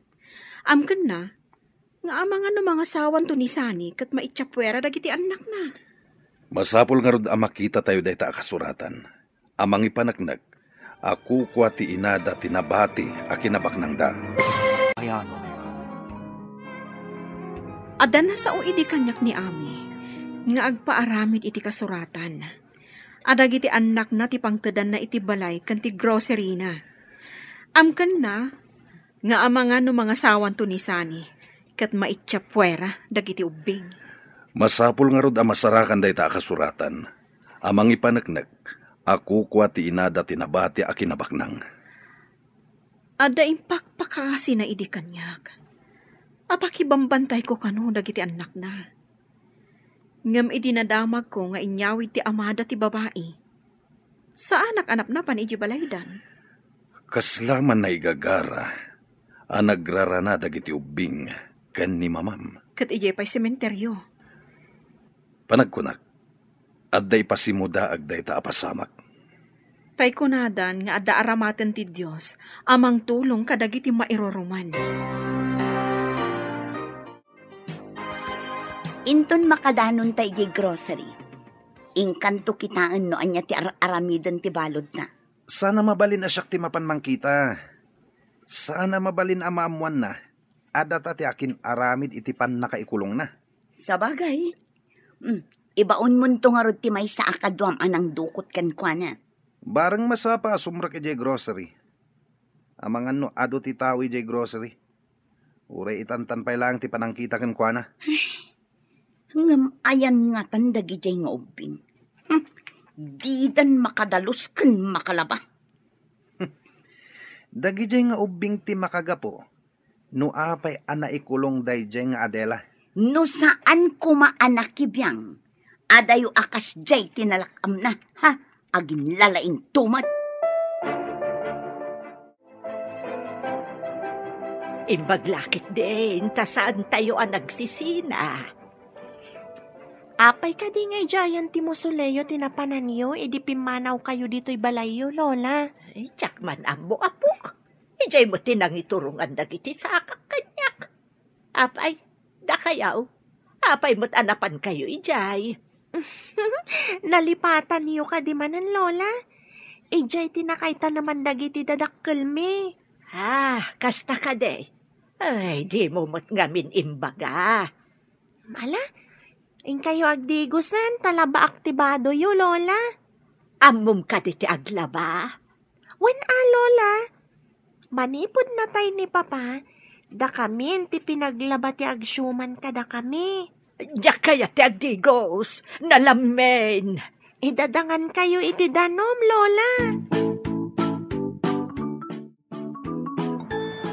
Amkenna nga amangan no mangasawanto ni Sani ket maitsapuera dagiti annakna. Masapul ngarud a makitatayo dayta a kasuratan a mangipaneknek a kukua ti inada ti nabati a kinabaknangda. Ayan. Adda nasao idi kaniak ni Ami nga agpaaramid iti kasuratan a dagiti annakna ti pangtedanna iti balay ken ti groceryna. Amkenna nga amangan no mangasawanto ni Sani ket maitsapuera dagiti ubbing. Masapul ngarud a masarakan dayta a kasuratan a mangipaneknek a kukua ti inada ti nabati a kinabaknang. Adda impakpakasina idi kaniak a pakibambantayko kano dagiti annakna. Ngem idi nadamagko nga inyawid ti amada ti babai, saanak a napnapan idiay balaydan. Kasla man naigagara a nagrarana dagiti ubbing ken ni mamam. Ket idiay pay sementeryo. Panagkunak, adda ipasimudaag dayta a pasamak. Tay kunadan nga adda aramaten ti Dios a mangtulong kadagiti mairuruman. Inton makadanonta idiay grocery, inkanto kitaen no ania ti ar-aramiden ti baludna. Saan a mabalin a siak ti mapan mangkita. Saan a mabalin a maammoanna a data ti akin-aramid iti pannakaikulongna. Sabagay. Hmm. Ibaonmonto ngarud ti maysa a kaduam a nangdukot kenkuana. Bareng masapa a sumrek idiay grocery. Amangan no adu ti tao idiay grocery. Uray itantan pay laeng ti panangkita kenkuana. Ngem ayan ngatan dagidiay nga ubbing? Hmm. Didan makadalus ken makalaba. Dagidiay nga ubbing ti makagapu no apay a naikulong daydiay nga Adela. No saan koma a nakibiang, adayo a kasdiay ti nalak-amna, ha? Aginlalaingto met. Imbag la ketdin ta saantayo a nagsisina. Apay kadi nga idiayen ti mausoleo ti napananyo idi pimmanawkayo ditoy balayyo, Lola? Ay, diak man ammo, apok. Idiay met ti nangiturongan dagiti sakak kaniak. Apay, dakayaw, apay met a napankayo idiay? Nalipatanyo kadi manen, Lola? Idiay ti nakaitaneman dagiti dadakkelmi. Ah, kasta kadi? Ay, dimo met ngamin imbaga. Ala, inkayo agdigosen ta labaak ti badoyo, Lola. Ammom kadi ti aglaba? Wen a, Lola. Manipud natay ni Papa, dakamin ti pinaglaba ti agsiuman kadakami. Diak kayat ti agdigos, nalammin. Idadangankayo iti danum, Lola.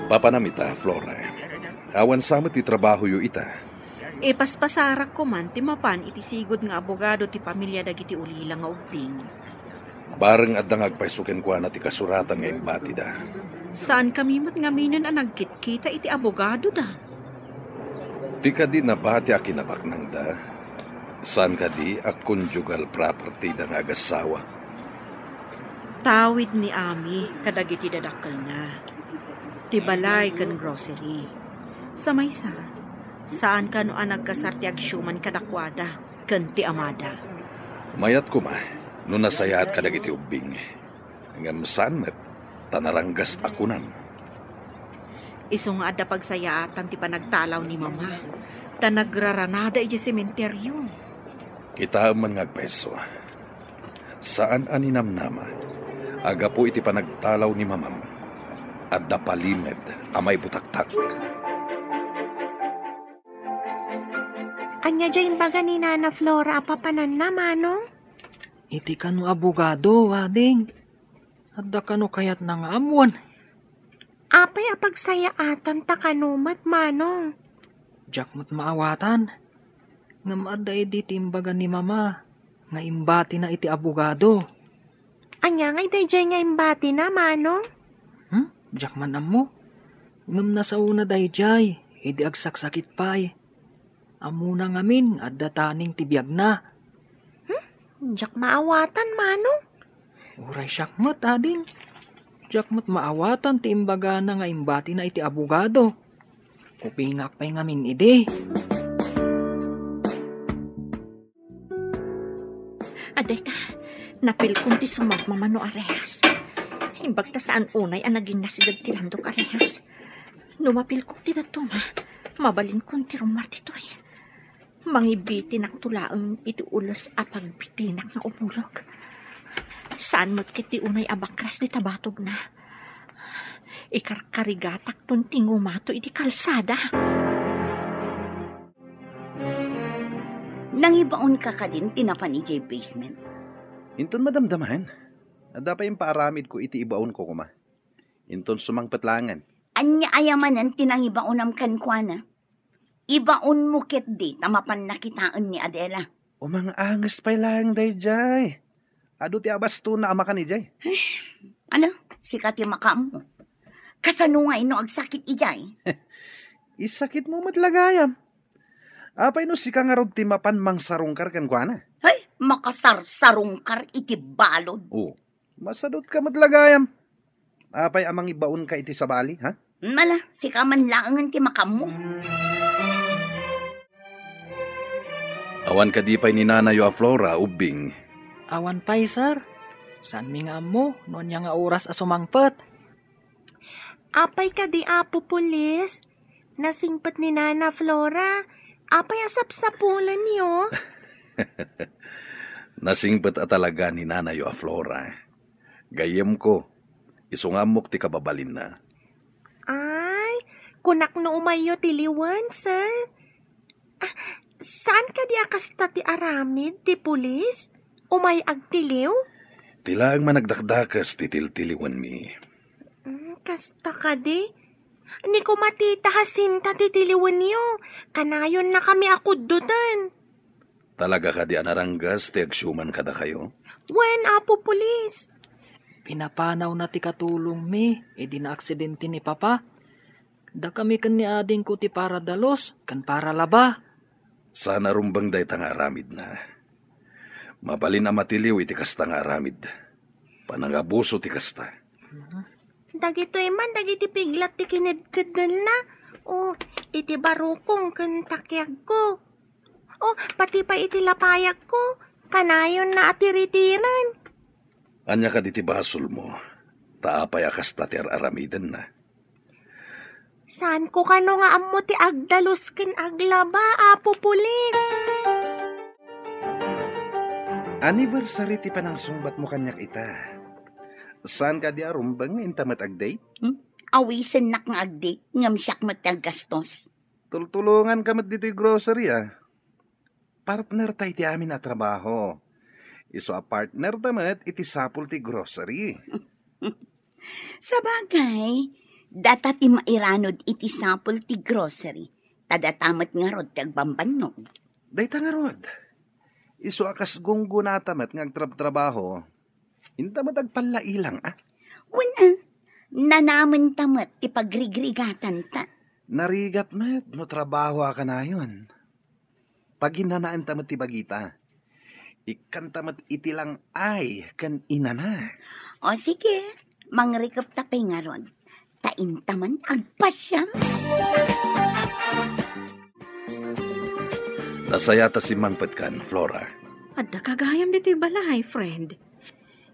Papanam ita, Flora. Awan sa met ti trabahoyo ita. Ipaspasarak koman ti mapan iti sigud nga abogado ti pamilia dagiti ulila nga ubbing. Bareng adda nga agpayso kenkuana ti kasuratan nga imbatida. Saankami met ngaminen a nagkitkita iti abogadoda. Ti kadi nabati a kinabaknangda, saan kadi a conjugal propertyda nga agassawa. Tawid ni Ami kadagiti dadakkelna, ti balay ken grocery. Sa maysa, saan kano a nagkasar ti agsiuman kadakuada ken ti amada. Mayat koma no nasayaat kadagiti ubbing, ngem saan met ta naranggas a kunam. Isu nga adda pagsayaatan ti panagtalaw ni Mama, ta nagraranada idiay sementerio. Kitaem man nga agpayso. Saan a ninamnama a gapu iti panagtalaw ni Mamam, adda palimed a maibutaktak. Ania diay imbaga ni Nana Flora a papananna, Manong? Iti kano abogado, ading. Adda kano kayatna nga ammoen? Apay a pagsayaatan ta kano met, Manong? Diak met maawatan. Ngem adda idi ti imbaga ni Mama nga imbatina iti abogado. Ania ngay daydiay nga imbatina, Manong? Hmm? Diak man ammo. Ngem nasaona daydiay idi agsaksakit pay. Ammona ngamin nga adda taning ti biagna. Hmm? Diak maawatan, Manong. Uray siak met, ading. Diak met maawatan ti imbagana nga imbatina iti abogado. Kupingak pay ngamin idi. Adayta, napilkon ti sumagmamano a rehas. Imbag ta saan unay a naging nasideg ti landok a rehas. No mapilkon ti dadduma, mabalinkon ti rummuar ditoy. Mangibitinak to laeng iti ules a pagbitinak nga umulog. Saan met ket ti unay a bakras dita batogna. Ikarkarigatakton ti ngumato iti kalsada. Nangibaonka kadin ti napan idiay basement? Inton madamdamaen, adda pay impaaramidko iti ibaonko koma. Inton sumangpet laengen. Ania aya manen ti nangibaonam kenkuana? Ibaonmo ketdi ta mapanna kitaen ni Adela. Umang-anges pay laeng daydiay. Adu ti abastona a makan idiay. Ano? Sika ti makaammo. Kasano ngay no agsakit idiay? Isakitmo met la gayam. Apay no sika ngarud ti mapan mangsarungkar kenkuana? Hay, makasarsarungkar iti balud. Oh, Masadutka met la gayam. Apay a mangibaonka iti sabali, ha? Mala, sika man laengen ti makaammo. Awan kadi pay ni nanayo a Flora, Ubbing? Awan pay, sir. Saanmi nga ammo no ania nga oras a sumangpet. Apay kadi, Apo Pulis? Nasingpet ni Nana Flora. Apay a sapsapulenyo? Nasingpet a talaga ni nanayo a Flora. Gayyemko, isu nga ammok ti kababalinna. Ay, kunak no umayyo tiliwen, sir. Ah, saan kadi a kasta ti aramid ti pulis? Umay agtiliw? Ti laeng managdakdakes ti tiltiliwenmi. Mm, kasta kadi? Ni kumatita Jacinta ti tiliwenyo. Kanayonnakami a kuddoten. Talaga kadi a naranggas ti agsiuman kadakayo? Wen, Apo Pulis. Pinapanawna ti katulongmi idi naaksidente ni Papa. Dakami ken ni adingko ti para dalus ken para laba. Saan a rumbeng dayta nga aramidna. Mabalin a matiliw iti kasta nga aramid. Panangabuso ti kasta. Dagitoy man dagiti piglat ti kinedkeddelna. O, iti barukong ken takiagko. O, pati pay iti lapayagko, kanayonna a tiritiren. Ania kadi ti basolmo? Ta apay a kasta ti ar-aramidenna? Saanko kano nga ammo ti agdalus ken aglaba, Apo Pulis? Anniversary ti panangsungbatmo kaniak ita. Saan kadi a rumbeng nga inta met agdate? Hmm? Awisennak nga agdate, ngem siak met ti aggastos. Tultulonganka met ditoy grocery, a. Partner ta iti amin a trabaho. Isu a partner ta met iti sapul ti grocery. Sabagay, data ti mairanod iti sapul ti grocery, ta data met ngarud ti agbambannog. Dayta ngarud, isu a kas gunggonata met nga agtrabtrabaho, inta met agpallailang, a? Wen, a, nanamenta met ti pagrigrigatanta. Narigat met no trabaho a kanayon. Paginanaenta met ti bagita. Ikkanta met iti lang-ay ken inana. O sige, mangrikepta pay ngarud. Ta inta man agpasiar. Nasaya ta simmangpetkan, Flora. Adda ka gayam ditoy balay, friend.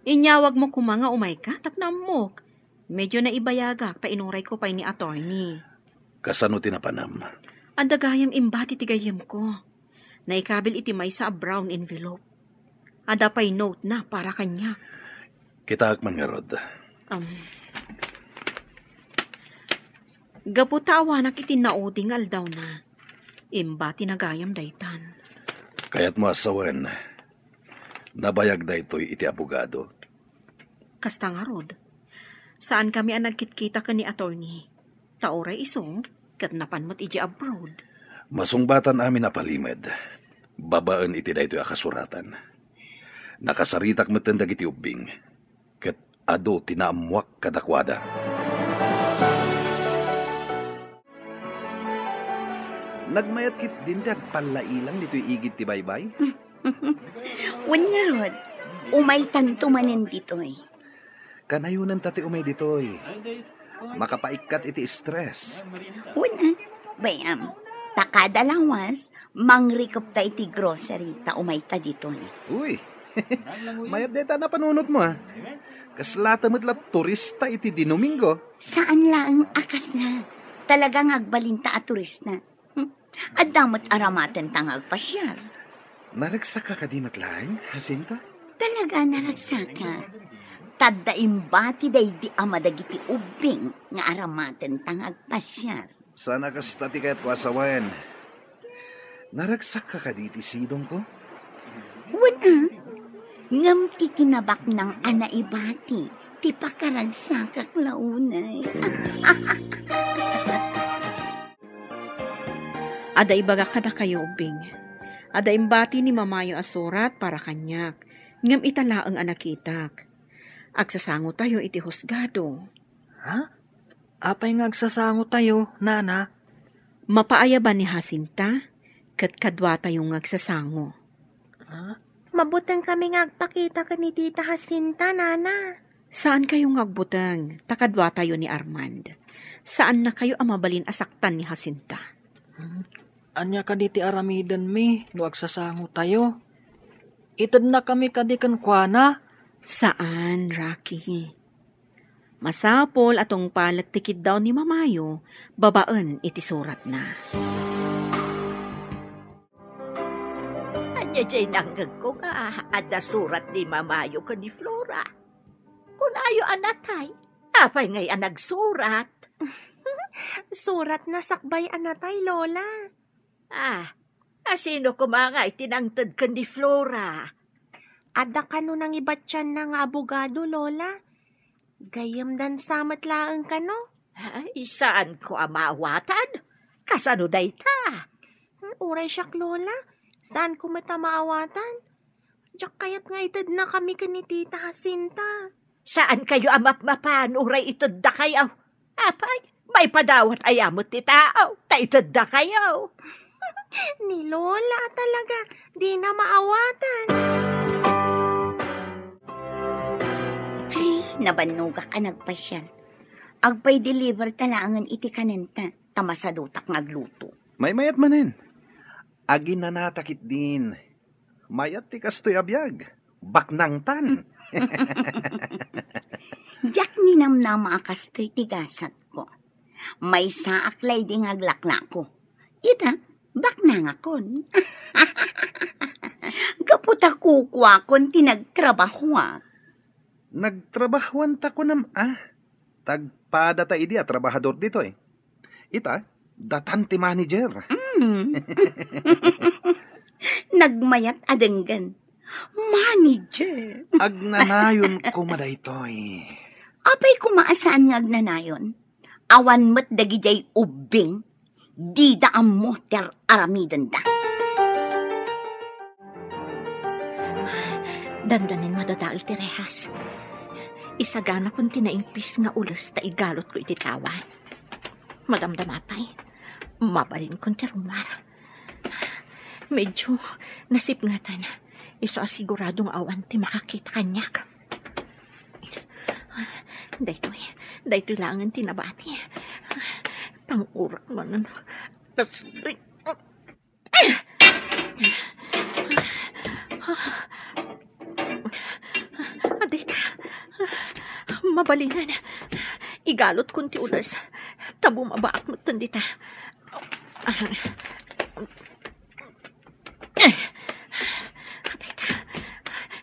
Inyawagmo koma nga umayka tapno ammok. Medyo naibayagak ta inurayko pay ni attorney. Kasano ti napanam? Adda gayam imbati ti gayyemko. Naikabil iti maysa a brown envelope. Adda pay note na para kaniak. Kitaek man ngarud. Um, gapu ta awanak iti naudi nga aldawna, imbati na gayam daytan. Kayatmo a sawen, nabayag daytoy iti abogado. Kasta ngarud, saankami a nagkitkita ken ni attorney, ta uray isu, ket napan met idiay abroad. Masungbatan amin a palimed, babaen iti daytoy a kasuratan. Nakasaritak metten dagiti ubbing, ket adu ti naammoak kadakuada. Nagmayat ketdin ti agpallailang ditoy igid ti baybay? Wen ngarud, umaytanto manen ditoy. Kanayonenta ti umay ditoy. Makapaikkat iti stress. Wen, a, bay-am, ta kada lawas, mangrikepta iti grocery ta umayta ditoy. Uy, mayat dayta a napanunotmo, a. Kaslata met la turista iti Dinomingo. Saan laeng a kasla. Talaga nga agbalinta a turista. Hmm? Adda met aramatenta nga agpasiar. Naragsakka kadi met laeng, Jacinta? Talaga naragsakka. Ta adda imbati daydi ama dagiti ubbing nga aramatenta nga agpasiar. Saan a kasta ti kayatko a sawen. Naragsakka kadi iti sidongko? Wen, a. Ngem ti kinabaknang a naibati ti pakaragsakak la unay. Adda ibagak kadakayo, ubbing. Adda imbati ni mamayo a surat para kaniak, ngem ita laeng a nakitak. Agsasangotayo iti husgado. Ha? Apay nga agsasangotayo, nana? Mapaayaban ni Jacinta, ket kaduatayo nga agsasango. Ha? Mabuteng kami nga agpakita ken ni Tita Jacinta, Nana. Saan kayo nga agbuteng, ta kaduatayo ni Armand. Saan na kayo a mabalin a saktan ni Jacinta. Hmm. Ania kadi ti aramidenmi no agsasango tayo? Itedna kami kadi kenkuana? Saan, Rocky. Masapul a tungpalek ti kiddaw ni Mamayo babaen iti suratna. Ania jay nangngegko nga adda surat ni Mamayo ken ni Flora? Kunayo a natay. Apay ngay a nagsurat? Suratna sakbay a natay, Lola. Ah, asino koma ngay ti nangted ken ni Flora? Adda kano nangibatianna nga abogado, Lola. Gayyemdan sa met laeng kano. Ay, saanko a maawatan? Kasano dayta? Hmm, uray siak, Lola. Saanko met a maawatan? Diak kayat nga itedna kami ken ni Tita Jacinta. Saan kayo a mapmapan uray itedda kayo? Apay, maipadawat aya met ti tao, ta itedda kayo. Ni Lola talaga, di na maawatan. Ay, nabannogak a nagpasian. Agpay-deliver ta laengen iti kanenta, ta masadutak nga agluto. Maymayat manen. Aginanata ketdin. Mayat ti kastoy a biag. Baknangtan. Diak ninamnama a kastoy ti gasatko. Maysaak laydi nga aglaklako. Ita, baknangakon. Gapu ta kukuakon ti nagtrabahoak. Nagtrabahoanta kunam a? Tagpada ta idi a trabahador ditoy. Ita, datan ti manager. Mm. Nagmayat a denggen. Manager. Agnanayon koma daytoy. Apay koma a saan nga agnanayon? Awan met dagidiay ubbing, dida ammo ti ar-aramidenda. Dandanin madadael ti rehas. Isaganakon ti naimpis nga ules ta igalutko iti tawa. Madamdama pay, mabalinkon ti rummuar. Medyo nasipngetan. Isu a sigurado nga awan ti makakita kaniak. Daytoy, daytoy laengen ti nabati. Pangurak manen. Adayta. Mabalinen. Igalutkon ti ules. Ta bumabaak metten dita. Adayta.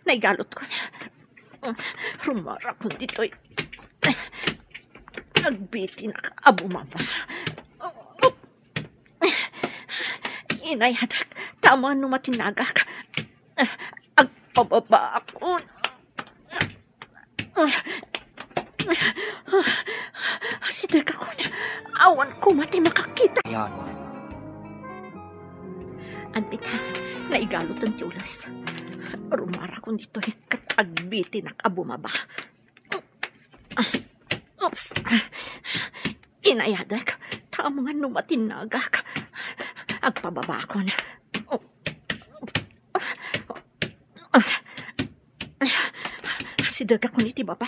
Naigalutkon. Rummuarakon ditoy. Agbitinak a bumaba. Inayadak, ta amangan no matinnagak. Agpababaakon. Asidegakon, awan koma ti makakita. Yan. Adita, naigalutan ti ules. Rummuarakon ditoy, ket agbitinak a bumaba. Oops. Inayadek, ta amangan no matinnagak. Agpababakon. Asidegakon iti baba.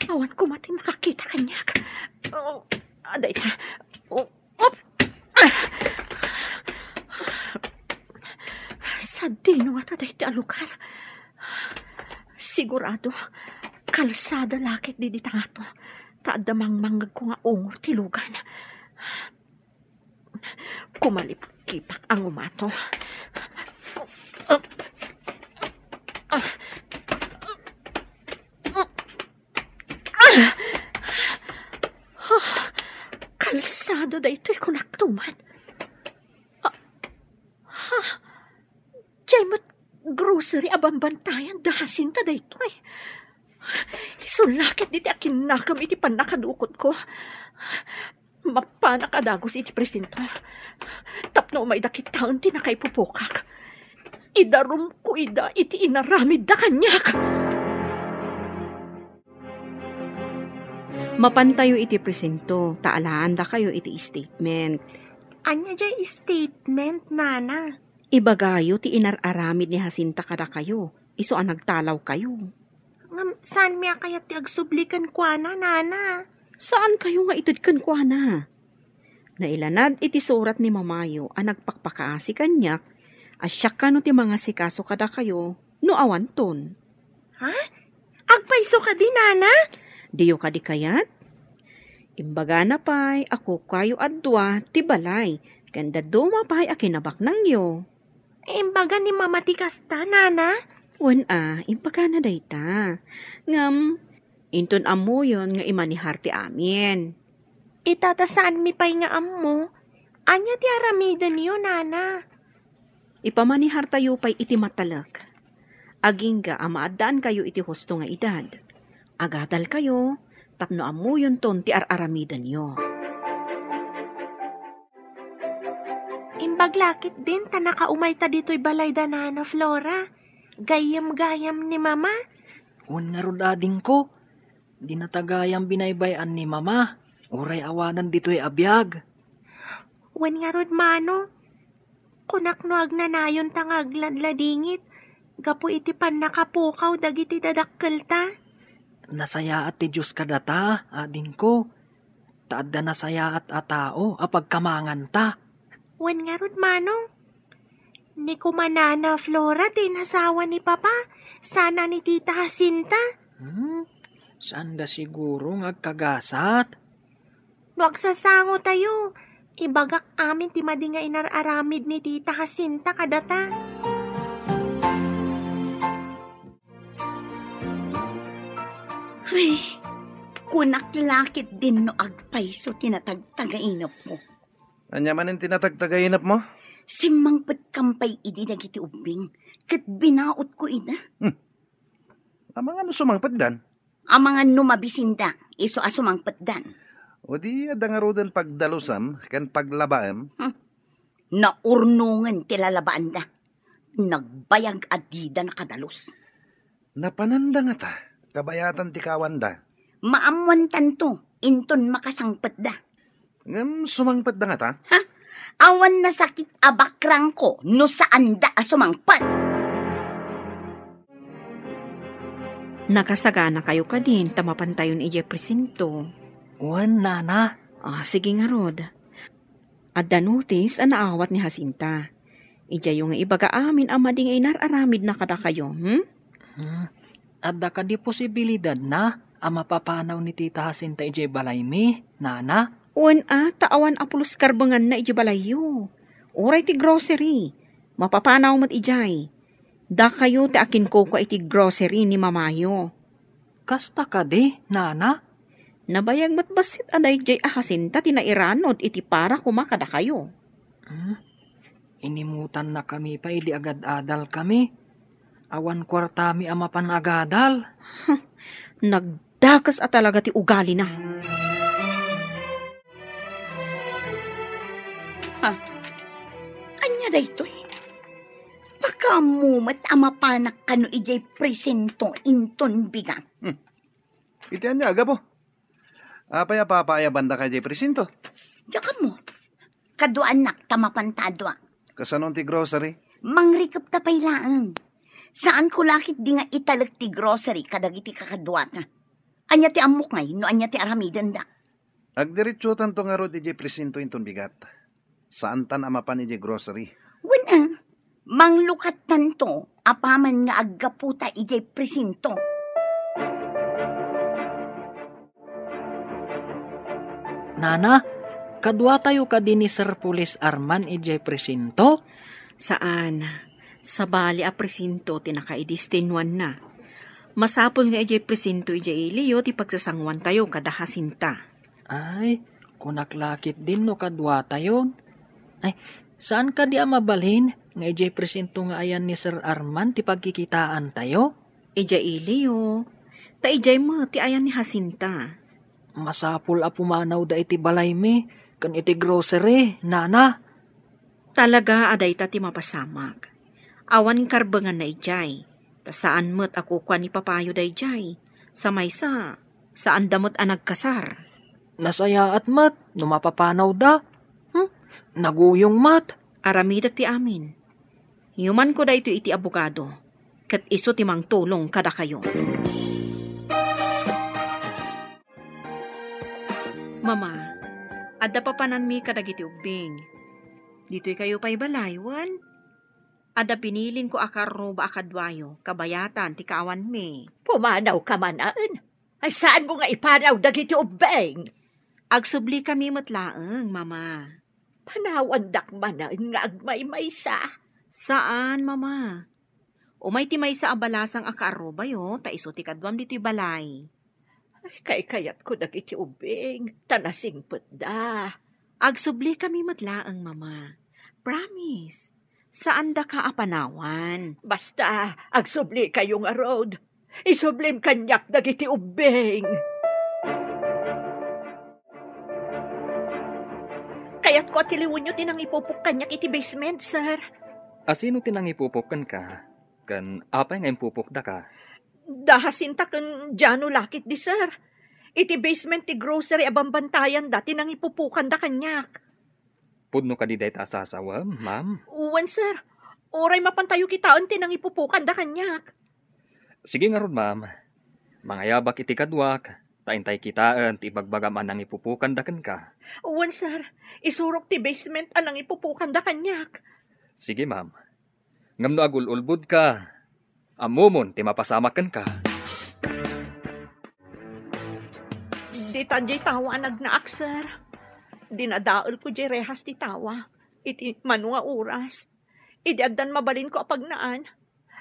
Awan koma ti makakita kaniak. Oh, adayta. Oh, oops. Sadino ngata dayta a lugar? Sigurado, kalsada la ket dita ngato, ta adda mangmangngegko nga ungor ti lugan. Kumalipkipak a ngumato. Kalsada daytoy, kunak tuman. Ah, ha? Diay met grocery a bambantayan da Jacinta daytoy. Isu la ket dita a kinnakem iti pannakadukotko. Mapanak a dagus iti presinto. Tapno umayda kitaen ti nakaipupokak. Idarumko ida iti inaramidda kaniak. Mapantayo iti presinto, ta alaandakayo iti statement. Ania diay statement, Nana? Ibagayo ti inar-aramid ni Jacinta kadakayo, isu a nagtalawkayo. Ngem saanmi a kayat ti agsubli kenkuana, Nana. Saankayo nga ited kenkuana? Nailanad iti surat ni Mamayo a nagpakpakaasi kaniak a siak kano ti mangasikaso kadakayo no awanton. Ha? Agpayso kadi, Nana? Diyo kadi kayat? Imbagana pay a kukuayo a dua ti balay ken dadduma pay a kinabaknangyo. Imbaga ni Mama ti kasta, Nana? Wen a, imbagana dayta. Ngem, inton ammoyon nga imanihar ti amin. Ita ta saanmi pay nga ammo. Ania ti aramidenyo, Nana? Ipamanihartayo pay iti matalek. Agingga a maaddaankayo iti husto nga edad. Agadalkayo tapno ammoyonton ti ar-aramidenyo. Imbag lakit din ta nakaumayta ditoy balay da Nana Flora. Gayyem-gayyem ni Mama. Wen ngarud, adingko, dinata gayyem binaybay-an ni Mama, uray awanen ditoy a biag. Wen ngarud, Manong, kunak no agnanayonta nga agladladingit gapu iti pannakapukaw dagiti dadakkelta. Nasayaat ti Dios kadata, adingko, ta adda nasayaat a tao a pagkamanganta. Wen ngarud, Manong, ni koma Nana Flora ti inasawa ni Papa, sana ni Tita Jacinta. Hmm? Saanda siguro nga agkagasat? No agsasangotayo, ibagak amin ti madi nga inar-aramid ni Tita Jacinta kadata. Ay, kunak lakit din no agpayso ti natagtagainepko. Ania manen ti natagtagainepmo? Simmangpetkam pay idi dagiti ubbing, ket binaotko ida. Hmm. Amangan no sumangpetdan? Amangan no mabisinda, isu a sumangpetdan. O di adda ngaruden pagdalusem ken paglabaem? Hmm. Naurnongen ti lalabaanda. Nagbayag a dida nakadalus. Napananda ngata, kabayatan ti kawanda. Maammoantanto, inton makasangpetda. Ngem sumangpetda ngata? Ha? Awan nasakit a bakrangko no saanda a sumangpet. Nakasaganakayo kadin ta mapantayon idiay presinto? Wen, Nana. Ah, sige ngarud. Adda notis a naawat ni Jacinta. Idiayo nga ibaga amin a madi nga inar-aramidna kadakayo, hmm? Hmm. Adda kadi posibilidadna a mapapanaw ni Tita Jacinta idiay balaymi, Nana? Wen a, ta awan a pulos karbenganna idiay balayyo. Uray ti grocery, mapapanaw met idiay. Dakayo ti akinkukua iti grocery ni mamayo. Kasta kadi, Nana? Nabayag met bassit a daydiay a Jacinta ti nairanod iti para koma kadakayo. Hmm? Inimutannakami pay idi agad-adalkami. Awan kuartami a mapan agadal. Huh, nagdakes a talaga ti ugalina. Ha? Ania daytoy? Pakaammo met a mapanak kano idiay presinto inton bigat. Hmm. Iti ania, gapu? Apay a papaayabandaka idiay presinto? Diak ammo. Kaduaannak ta mapanta a dua. Kasano ti grocery? Mangrikepta pay laeng. Saanko lakit di nga italek ti grocery kadagiti kakaduata. Ania ti ammok ngay no ania ti aramidenda? Agdiretsotanto ngarud idiay presinto inton bigat. Saantan a mapan idiay grocery. Wen a, manglukattanto apaman nga aggaputa idiay presinto. Nana, kaduatayo kadi ni Sir Police Arman idiay presinto? Saan. Sabali a presinto ti nakaidestinuanna. Masapul nga idiay presinto idiay iliyo ti pagsasanguantayo kada Jacinta. Ay, kunak lakit din no kaduatayon. Ay, saan kadi a mabalin nga idiay presinto nga ayan ni Sir Arman ti pagkikitaantayo? Idiay iliyo. Ta idiay met ti ayan ni Jacinta. Masapul a pumanawda iti balaymi ken iti grocery, Nana. Talaga a dayta ti mapasamak. Awan karbenganna idiay. Ta saan met a kukua ni papayo daydiay. Sa maysa, saanda met a nagkasar. Nasayaat met no mapapanawda. Hmm? Naguyong met. Aramidek ti amin. Inumanko daytoy iti abogado, ket isu ti mangtulong kadakayo. Mama, adda papananmi kadagiti ubbing. Ditoy kayo pay balay, wen? Adda binilinko a karruba a kaduayo, kabayatan ti kaawanmi. Pumanawka manen? Ay, saanmo nga ipanaw dagiti ubbing? Agsublikami met laeng, Mama. Panawandak manen nga agmaymaysa? Saan, Mama. Umay ti maysa a balasang a kaarrubayo, ta isu ti kaduam ditoy balay. Ay, kaykayatko dagiti ubbing, ta nasingpetda. Agsublikami met laeng, Mama. Promise. Saandaka a panawan. Basta, agsublikayo ngarud. Isublim kaniak dagiti ubbing. Kayatko a tiliwenyo ti nangipupok kaniak iti basement, sir. A sino ti nangipupok kenka? Ken apay nga impupokdaka? Da Jacinta ken Jano la ketdi, sir. Iti basement ti grocery a bambantayan da ti nangipupokanda kaniak. Pudno kadi dayta a sasawem, ma'am? Wen, sir. Uray mapantayo kitaen ti nangipupokanda kaniak. Sige ngarud, ma'am. Mangayabak iti kaduak, ta intay kitaen ti ibagbagam a nangipupokanda kenka. Wen, sir. Isurok ti basement a nangipupokanda kaniak. Sige, ma'am. Ngem no agul-ulbodka, ammomon ti mapasamak kenka. Dita diay tawa a nagnaak, sir. Dinadaelko diay rehas ti tawa iti mano nga oras. Idi addan mabalinko a pagnaan,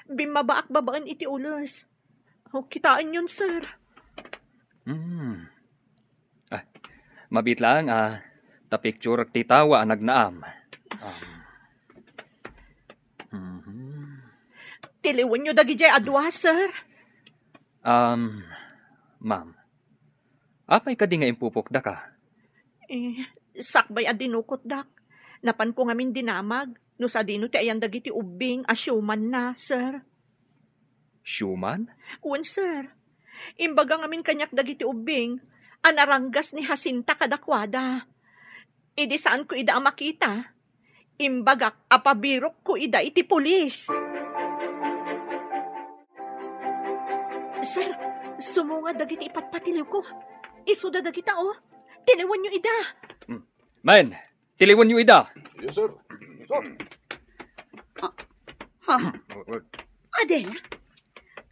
bimmabaak babaen iti ules. O, kitaenyon, sir. Hmm. Ah, mabiit laeng a ta picturek ti tawa a nagnaam. Um, mhm. Tiliwenyo dagidiay a dua, sir. Um, ma'am, apay kadi nga impupokdaka? Eh, sakbay a dinukotdak, napanko ngamin dinamag no sadino ti ayan dagiti ubbing a siumanna, sir. Siuman? Wen, sir. Imbaga ngamin kaniak dagiti ubbing a naranggas ni Jacinta kadakuada. Idi saanko ida a makita, imbagak a pabirokko ida iti pulis. Sir, sumunga dagiti ipatpatiliwko. Isuda dagita, o. Tiliwenyo ida. Hmm. Men, tiliwenyo ida. Yes, sir. Sir. Ah, ha? Adela,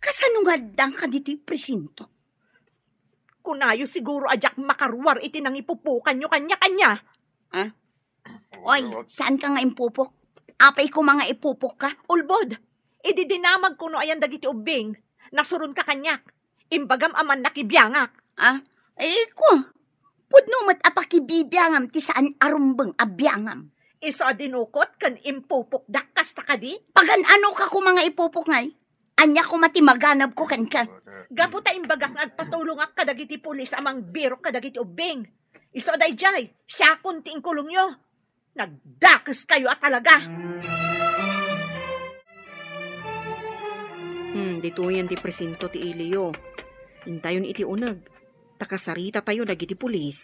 kasano nga addanka ditoy presinto? Kunayo siguro a diak makaruar iti nangipupokanyo kaniak, ania? Ha? Oy, saanka nga impupok? Apay koma nga ipupokka? Ulbod, idi dinamagko no ayan dagiti ubbing, nasuronka kaniak. Imbagam a mannakibiangak. Ah, eh, ko. Pudno met a pakibibiangam ti saan a rumbeng a biangam. Isu a dinukot ken impupokdak kasta kadi? Pagan-anoka koma nga ipupok ngay? Ania koma ti maganabko kenka? Gapu ta imbagak nga agpatulongak kadagiti pulis a mangbirok kadagiti ubbing. Isu a daydiay, siakon ti inkulongyo. Nagdakeskayo a talaga! Hmm, ditoyen ti presinto ti iliyo. Intayon iti uneg, ta kasaritatayo dagiti pulis.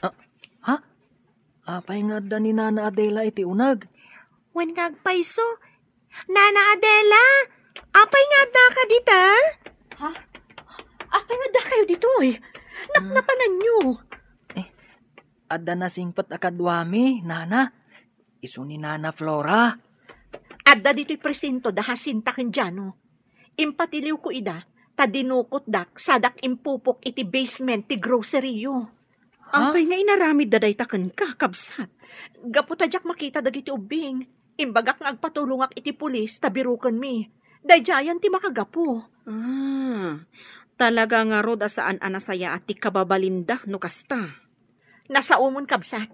Ah, ha? Apay nga adda ni Nana Adela iti uneg? Wen nga agpayso, Nana Adela, apay nga addaka dita? Ha? Apay nga addakayo ditoy? Napnapananyo. Eh, adda nasingpet a kaduami, Nana. Isu ni Nana Flora. Adda ditoy presinto da Jacinta ken Jano. Impatiliwko ida, ta dinukotdak sadak impupok iti basement ti grocery-yo. Ha? Apay nga inaramidda dayta kenka, kabsat? Gapu ta diak makita dagiti ubbing, imbagak nga agpatulongak iti pulis ta birokenmi. Daydiayen ti makagapu. Ah, talaga ngarud a saan a nasayaat ti kababalinda no kasta. Nasaomon, kabsat.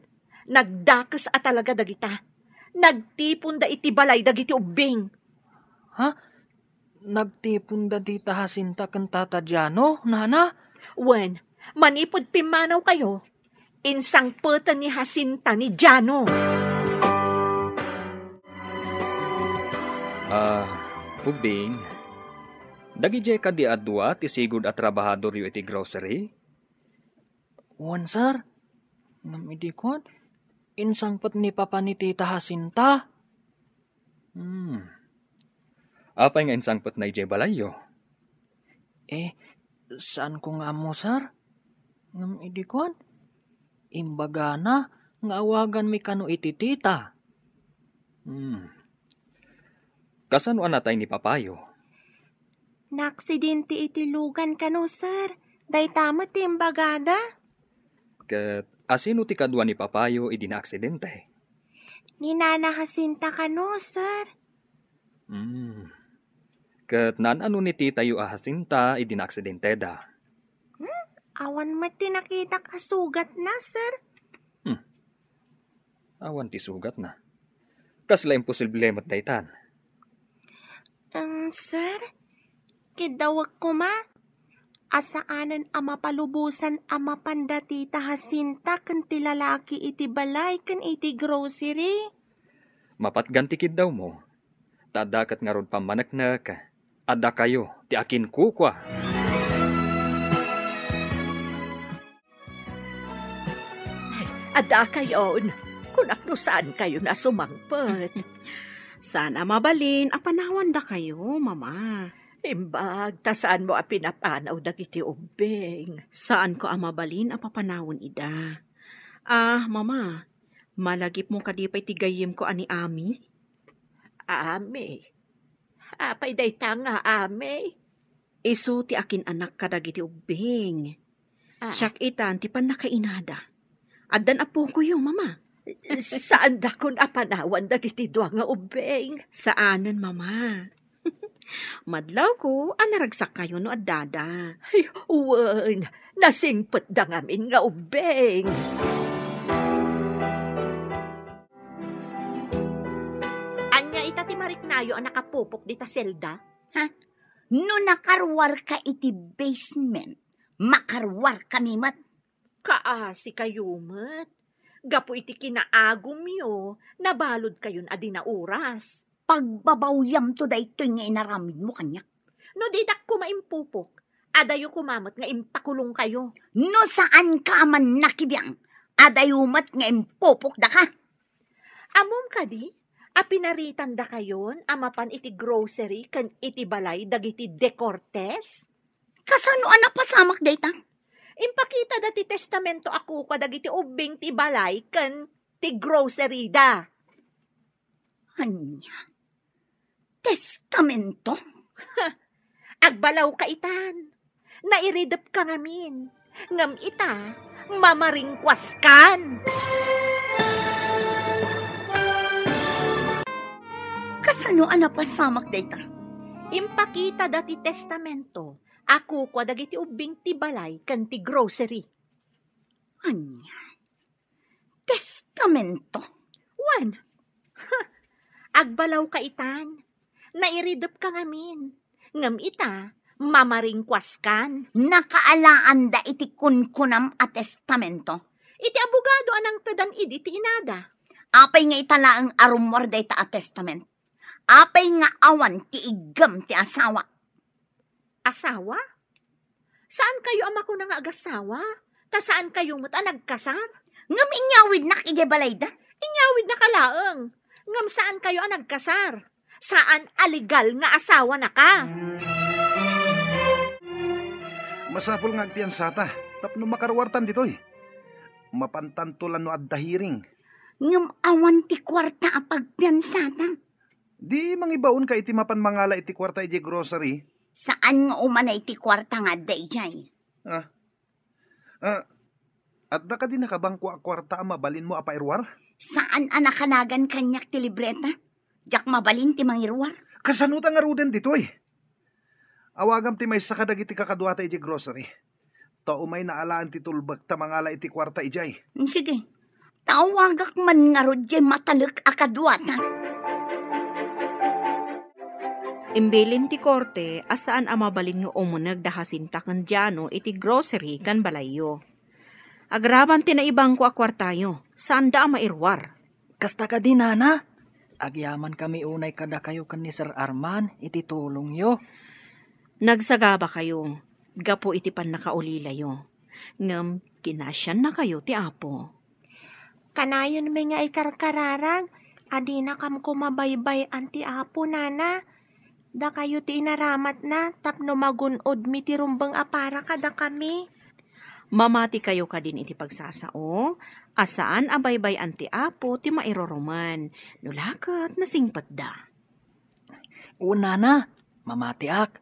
Nagdakes a talaga dagita. Nagtiponda iti balay dagiti ubbing. Ha? Nagtiponda dita Jacinta ken Tata Jano, Nana? Wen, manipud pimmanawkayo, insangpeten ni Jacinta ni Jano. Ah, ubbing, dagidiay kadi a dua ti sigud a trabahadoryo iti grocery? Wen, sir. Ngem idi kuan, insangpet ni Papa ni Tita Jacinta. Hmm. Apay nga insangpetna idiay balayyo? Eh, saanko nga ammo, sir. Ngem idi kuan, imbagana nga awaganmi kano iti tita. Hmm. Kasano a natay ni papayo? Naaksidente iti lugan kano, sir. Dayta met ti imbagada. Ket asino ti kadua ni papayo idi naaksidente? Ni Nana Jacinta kano, sir. Hmm. Ket naan-ano ni titayo a Jacinta idi naaksidenteda? Hmm? Awan met ti nakitak a sugatna, sir. Hmm. Awan ti sugatna. Kasla imposible met daytan. Em, sir, kiddawek koma a saanen a mapalubosan a mapan da tita Jacinta ken ti lalaki iti balay ken iti grocery. Mapatgan ti kiddawmo. Ta adda ket ngarud pammaneknek a dakayo ti akinkukua. Ay, a dakayon, kunak no saankayon a sumangpet. Saan a mabalin a panawandakayo, Mama. Imbag ta saanmo a pinapanaw dagiti ubbing. Saanko a mabalin a papanawen ida. Ah, Mama, malagipmo kadi pay ti gayyemko a ni Ami? Ami? Apay dayta nga Ami? Isu ti akin-anak kadagiti ubbing. Ah. Siak itan ti pannakainada. Addan appokoyo, Mama. Saandakon a panawan dagiti dua nga ubbing? Saanen, Mama. Madlawko a naragsakkayo no addada. Ay, wen, nasingpetda ngamin nga ubbing. Ania ita ti mariknayo a nakapupok dita selda? Ha? No nakaruarka iti basement, makaruarkami met. Kaasikayo met. Gapu iti kinaagumyo, nabaludkayon a di nauras. Pagbabawyamto daytoy nga inaramidmo kaniak. No didak koma impupok, adayo koma met nga impakulongkayo. No saanka a mannakibiang, adayo met nga impupokdaka. Ammom kadi a pinaritandakayon a mapan iti grocery ken iti balay dagiti Decortes? Kasano a napasamak dayta? Impakitada ti testamento a kukua dagiti ubbing ti balay ken ti grocery da. Ania? Testamento? Agbalawka itan. Nairidepka ngamin. Ngem ita, mamaringkuaskan. Kasano a napasamak dayta? Impakitada ti testamento a kukua dagiti ubbing ti balay ken ti grocery. Ania? Testamento? Wen. Agbalawka itan. Nairidepka ngamin. Ngem ita, mamaringkuaskan. Nakaalaanda iti kunkunam a testamento? Iti abogado a nangtedan idi ti inada. Apay nga ita laeng a rummuar dayta a testament? Apay nga awan ti iggem ti asawa? Asawa? Saankayo a makuna nga agasawa? Ta saankayo met a nagkasar? Ngem inyawidnak idiay balayda. Inyawidnaka laeng. Ngem saankayo a nagkasar. Saan a legal nga asawanaka. Masapul nga agpiansata tapno makaruartan ditoy. Mapantanto la no adda hearing. Ngem awan ti kuarta a pagpiansata. Di mangibaonka iti mapan mangala iti kuarta idiay grocery? Saan nga umanay ti kuarta nga adda idiay. Ah. Ah, adda kadi nakabangko a kuarta a mabalinmo a pairuar? Saan a nakanagan kaniak ti libreta? Diak mabalin ti mangiruar. Kasano ta ngaruden ditoy? Awagam ti maysa kadagiti kakaduata idiay grocery. Ta umay naalaan ti tulbek ta mangala iti kuarta idiay. Mm, sige. Tawagak man ngarud diay matalek a kaduata. Imbilin ti korte a saan a mabalin nga umuneg da Jacinta ken Jano iti grocery kan balayyo. Agraman ti naibangko a kuartayo, saanda a mairuar. Kasta kadi, Nana? Agyamankami unay kadakayo ken ni Sir Arman iti tulongyo. Nagsagabakayo gapu iti pannakaulilayo, ngem kinasiannakayo ti Apo. Kanayonmi nga ikarkararag, Adinakam koma baybay-an ti Apo, nana. Dakayo ti inaramatna tapno magun-odmi ti rumbeng a para kadakami. Mamatikayo kadin iti pagsasao a saan a baybay-an ti Apo ti mairurumen, no la ket nasingpetda. Wen, nana, mamatiak.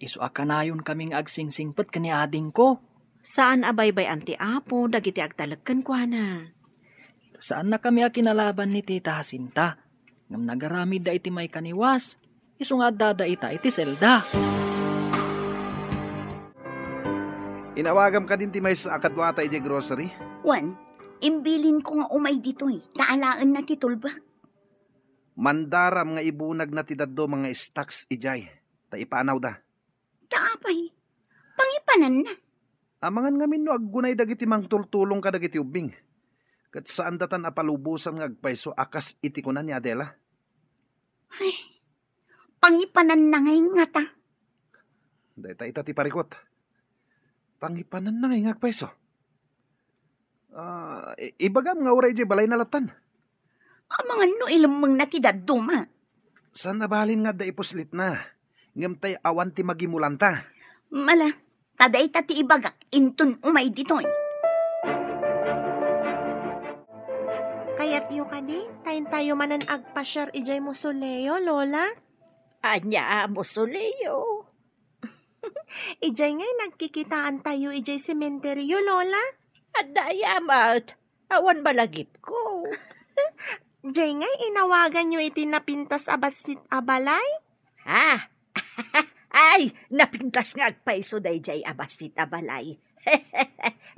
Isu a kanayonkami nga agsingsingpet ken ni adingko. Saan a baybay-an ti Apo dagiti agtalek kenkuana. Saannakami a kinalaban ni Tita Jacinta, ngem nagaramidda iti maikaniwas, isu nga addada ita iti selda. Inawagam kadin ti maysa a kaduata idiay grocery? Wen, imbilinko nga umay ditoy, ta alaenna ti tulbek. Mandaram nga ibunagna ti dadduma nga stocks idiay, ta ipanawda. Ta apay, pangipananna. Amangan ngamin no aggunay dagiti mangtultulong kadagiti ubbing, ket saandatan a palubosan nga agpayso a kas iti kuna ni Adela. Ay, pangipananna ngay ngata. Dayta ita ti parikut. Pangipananna ngay nga agpayso. Ah, i-, ibagam nga uray idiay balayna lattan. Amangan no ilemmengna ti dadduma. Saan a balin nga adda ipuslitna, ngem tay awan ti magimulanta. Mala, ta dayta ti ibagak inton umay ditoy. Kayatyo kadi, ta intayo manen agpasiar idiay mausoleo, Lola? Ania a mausoleo? Idiay ngay nagkikitaantayo idiay sementeryo, Lola? Adda aya met. Awan balagipko. Diay ngay inawaganyo iti napintas a bassit a balay? Ha? Ay, napintas nga agpayso daydiay a bassit a balay.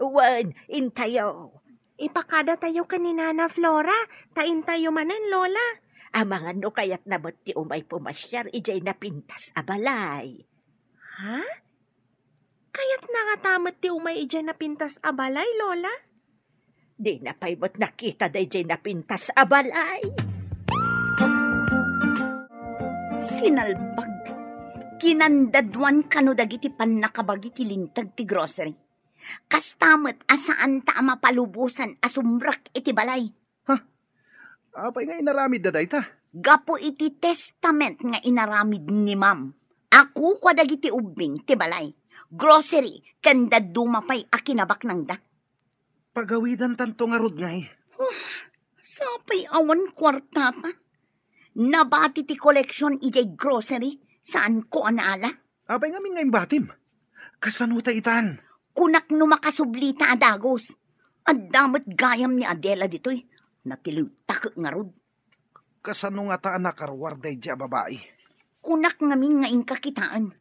Wen, intayo. Ipakadatayo ken ni Nana Flora, ta intayo manen, Lola. Amangan no kayatna met ti umay pumasiar idiay napintas a balay. Ha? Kayatna ngata met ti umay idiay napintas a balay, Lola? Dina pay met nakita daydiay napintas a balay. Sinalbag. Kinandaduan kano dagiti pannakabagi ti linteg ti grocery. Kasta met a saanta a mapalubosan a sumrek iti balay. Ha? Apay nga inaramidda dayta? Gapu iti testament nga inaramid ni Ma'am, a kukua dagiti ubbing ti balay, grocery, ken dadduma pay a kinabaknangda. Pagawidantanto ngarud ngay. Huh, sapay awan kuartata. Nabati ti koleksion idiay grocery, saanko a naala. Apay ngamin nga imbatim? Kasano ta itan? Kunak no makasublita a dagus. Adda met gayam ni Adela ditoy. Natiliwtak ngarud. Kasano ngata a nakaruar daydiay a babai? Kunak ngamin nga inka kitaen.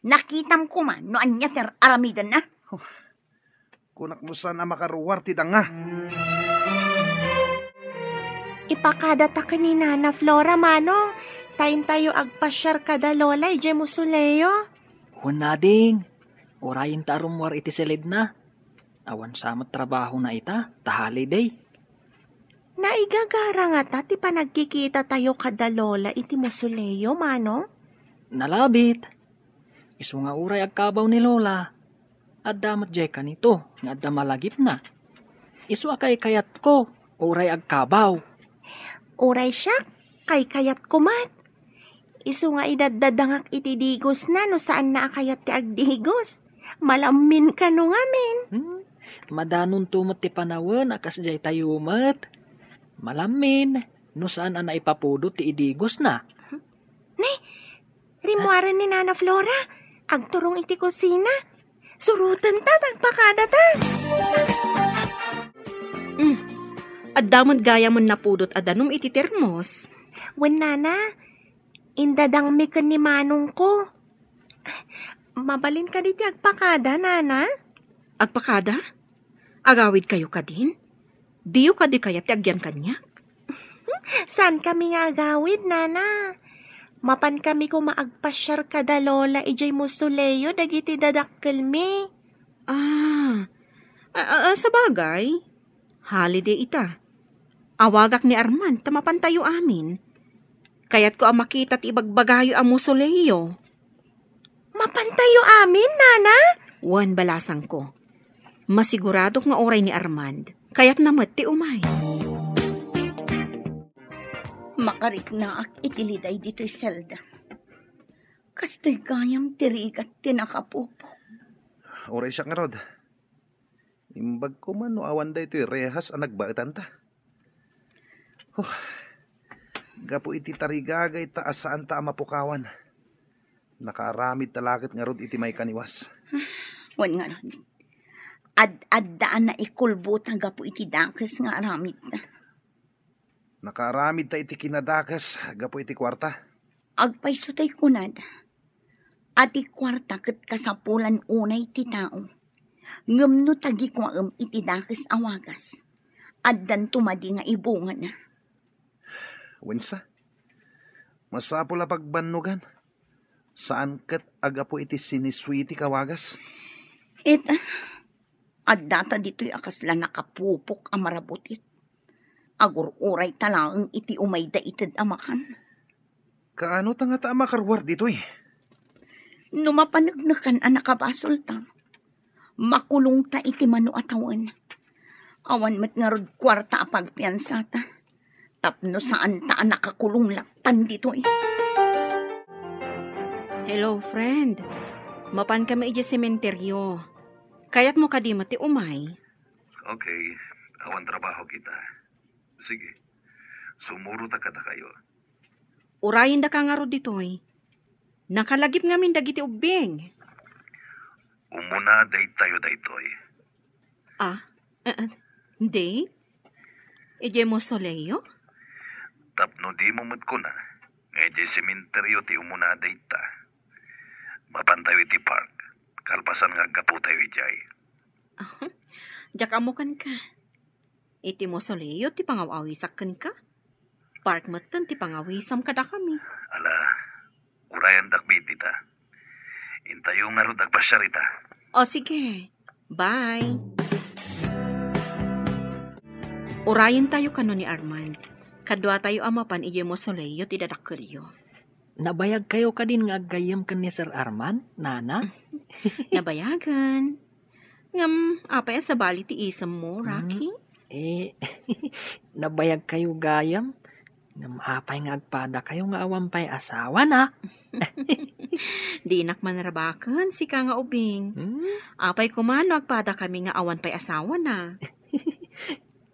Nakitam koma no ania ti ar-aramidenna. Kunak no saan a makaruar ti danga. Ipakadata ken ni Nana Flora, Manong, ta intayo agpasiar kada Lola idiay mausoleo. Wen, ading, urayenta a rummuar iti silidna. Awan sa met trabahona ita, ta holiday. Naigagara ngata ti panagkikitatayo kada Lola iti mausoleo, Manong? Nalabit. Isu nga uray agkabaw ni Lola, adda met diay kanito nga adda malagipna. Isu a kaykayatko, uray agkabaw. Uray siak, kaykayatko met. Isu nga idaddadangak iti digosna no saanna a kayat ti agdigos. Malammin kano ngamin. Hmm? Madanonto met ti panawen a kas daytayo met. Malammin no saan a naipapudot ti idigosna. Ne, rimmuaren ni Nana Flora. Agturong iti kusina. Surotenta, agpakadata. Mm. Adda met gayam napudot a danum iti termos. Wen, Nana, indadangmi ken ni manongko. Mabalin kadi ti agpakada, Nana? Agpakada? Agawidkayo kadin? Diyo kadi kayat ti agyan kaniak? Saankami nga agawid, Nana. Mapankami koma agpasiar kada Lola idiay mausoleo dagiti dadakkelmi. Ah, a, a, a, sabagay. Holiday ita. Awagak ni Arman ta mapantayo amin. Kayatko a makita ti ibagbagayo a mausoleo. Mapantayo amin, Nana? Wen, balasangko. Masiguradok nga uray ni Armand, kayatna met ti umay. Kariknaak iti liday ditoy selda. Kastoy gayam ti rigat ti nakapupo. Uray siak ngarud. Imbag koma no awan daytoy rehas a nagbaetanta. Huh. Gapu iti tarigagayta a saanta a mapukawan. Nakaaramidta laket ngarud iti maikaniwas. Wen ngarud, ad-adda a naikulbota gapu iti dakes nga aramidta. Nakaaramidta iti kinadakes gapu iti kuarta. Agpayso tay kunada a ti kuarta ket kasapulan unay ti tao. Ngem no tagikuaem iti dakes a wagas, addanto madi nga ibungana. Wensa, masapul a pagbannogan. Saan ket a gapu iti sinisuiti ka wagas? Ita, addata ditoy a kasla nakapupok a marabutit. Agur-urayta laeng iti umayda ited a makan. Kaano ta ngata a makaruar ditoy? No mapaneknekan a nakabasolta, makulongta iti mano a tawen. Awan met ngarud kuarta a pagpiansata. Tapno saanta a nakakulong lattan ditoy. Hello, friend. Mapan kami idiay sementeryo. Kayatmo kadi met ti umay? Okay, awan trabaho kita. Sige, sumurota kadakayo. Urayendaka ngarud ditoy. Nakalagip ngamin dagiti ubbing. Umuna daytayo daytoy. Ah, eh, eh, date? Idiay mausoleo? Tapno dimo met kuna nga idiay sementeryo ti umuna dayta. Mapantayo iti park, kalpasan nga aggapotayo idiay. Ah, diak ammo kenka. Iti mausoleo ti pangaw-awisak kenka. Park metten ti pangawisam kadakami. Ala, urayendak met dita. Intayo ngarud agpasiar ita. O, sige. Bye. Urayentayo kano ni Armand. Kaduatayo a mapan idiay mausoleo ti dadakkelyo. Nabayagkayo kadin nga aggayyem ken ni Sir Armand, Nana? Nabayagen. Ngem, apay a sabali ti isemmo, Rocky? Eh, nabayagkayo gayam. Ngem apay nga agpadakayo nga awan pay asawana? Dinak manrabaken, sika nga ubing. Hmm? Apay koma no agpadakami nga awan pay asawana?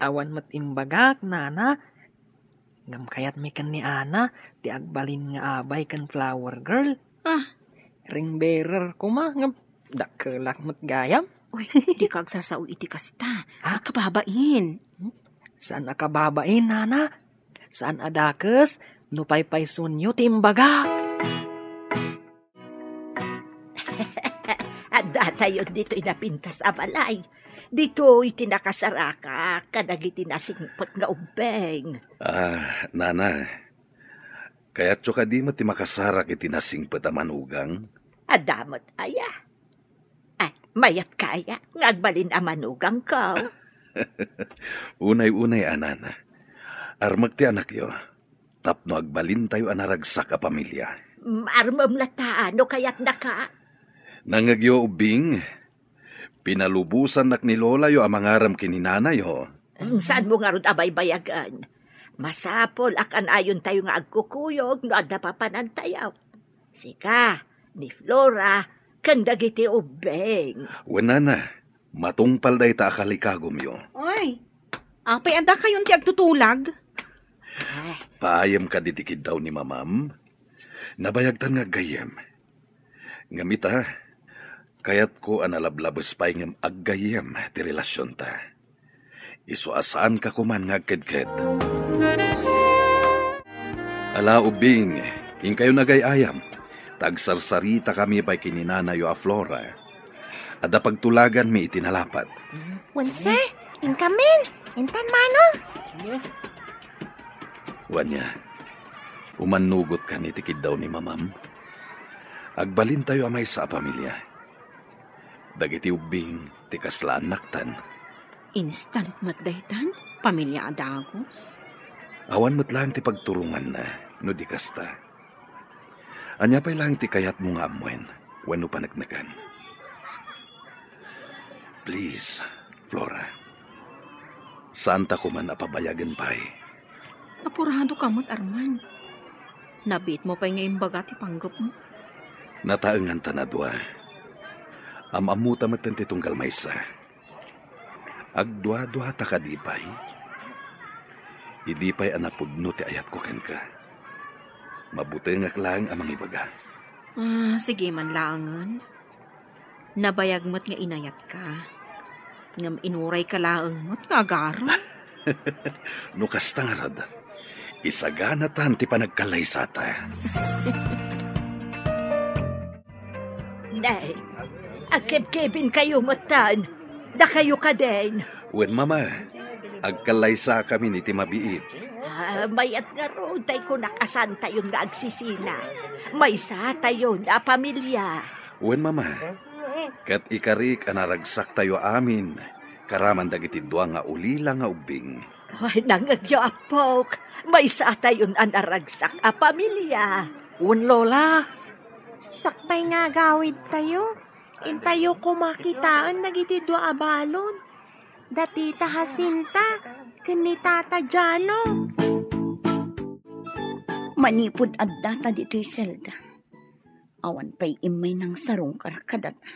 Awan met imbagak, Nana. Ngem kayatmi ken ni Ana ti agbalin nga abay ken flower girl. Ah. Ring bearer koma, ngem dakkelak met gayam. Uy, dika agsasao iti kasta. Ah? Kababain. Hmm? Saan a kababain, Nana? Saan a dakes no paypaysuenyo ti imbagak? Addatayo ditoy napintas a balay. Ditoy ti nakasarakak kadagiti nasingpet nga ubbing. Ah, Nana, kayatyo kadi met ti makasarak iti nasingpet a manugang? Adda met aya. Ay, mayat kaya nga agbalin a manugangko. Unay-unay a, Nana. Armek ti anakyo. Tapno agbalintayo a naragsak a pamilia. Mm, armem latta no kayatnaka. Nangngegyo, ubbing, pinalubosannak ni lolayo a mangaram ken ni nanayo. Mm, saanmo ngarud a baybayagen? Masapul a kanayontayo nga agkukuyog no adda papanantayo. Sika, ni Flora, ken dagiti ubbing. Wen, Nana, matungpal dayta a kalikagumyo. Oy, apay a dakayon ti agtutulag? Ah. Paayem kadi ti kiddaw ni Mamam? Nabayagtan nga aggayyem. Ngem ita, kayatko a nalablabes pay ngem aggayyem ti relasionta. Isu a saanka koman nga agkedked. Ala, ubbing, inkayo nagay-ayam, ta agsarsaritakami pay ken ni nanayo a Flora. Adda pagtulaganmi iti nalapat. Wen, sir, inkamin, intan manong. Wen, ania, umannugot kan iti kiddaw ni Mamam? Agbalintayo a maysa a pamilia. Dagiti ubbing ti kasla annaktan. Instant met daytan, pamilia a dagus. Awan met laeng ti pagturonganna no di kasta. Ania pay laeng ti kayatmo nga ammoen wenno paneknekan? Please, Flora. Saanta koman a pabayagen pay. Apurado ka met, Arman. Nabiit mo pay nga imbaga ti panggepmo. Nataengan ta nadua. Am-ammota metten ti tunggal maysa. Agduaduata kadi pay? Idi pay a napudno ti ayatko kenka, mabutengak laeng a mangibaga. Ah, sige man laengen. Nabayag met nga inayatka. Ngem inurayka laeng met nga agarem. No kasta ngarud, isaganatan ti panagkallaysata. Nay, agkibkibinkayo metten. Dakayo kadin. Wen, Mama, agkallaysakami iti mabiit. Ah, mayat ngarud tay kunak a saantayon nga agsisina. Maysatayon a pamilia. Wen, Mama, ket ikarik a naragsaktayo amin, karaman dagiti dua nga ulila nga ubbing. Ay, nangngegyo, appok. Maysatayon a naragsak a pamilia. Wen, Lola. Sakbay nga agawidtayo. Intayo koma kitaen dagiti dua a balon. Da Tita Jacinta ken ni Tata Jano. Manipud addata ditoy selda, awan pay immay nangsarungkar kadata.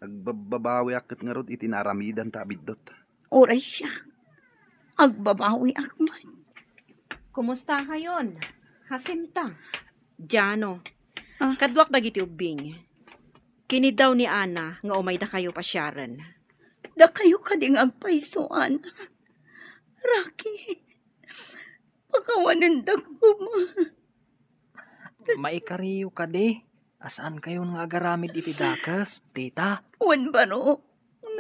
Agbabbabawiak ket ngarud iti naaramidanta a biddut. Uray siak, agbabawiak met. Kumusta kayon, Jacinta? Jano, ah, kaduak dagiti ubbing. Kiniddaw ni Ana nga umaydakayo pasiaren. Dakayo kadi nga agpayso, Ana? Raki, pakawanendak koma. Maikariyo kadi a saankayon nga agaramid iti dakes, tita? Wen, baro,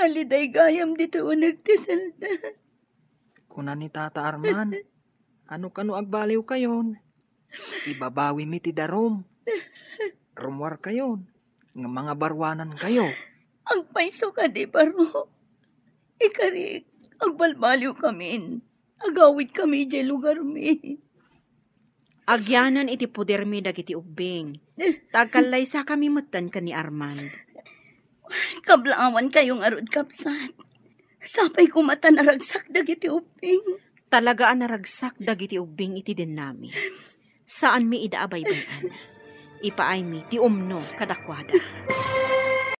naliday gayam ditoy uneg ti selda. Kuna ni Tata Arman, "Ano kano agbaliwkayon? Ibabawimi ti darum. Rummuarkayon, nga mangabaruanankayo." Agpayso kadi, baro? Ikarik, agbalbaliwkamin. Agawidkami idiay lugarmi. Agyanan iti podermi dagiti ubbing. Ta agkallaysakami metten ken ni Armand. Kablaawankayo ngarud, kabsat. Sapay koma ta naragsak dagiti ubbing. Talaga a naragsak dagiti ubbing iti dennami. Saanmi ida a baybay-an. Ipaaymi ti umno kadakuada.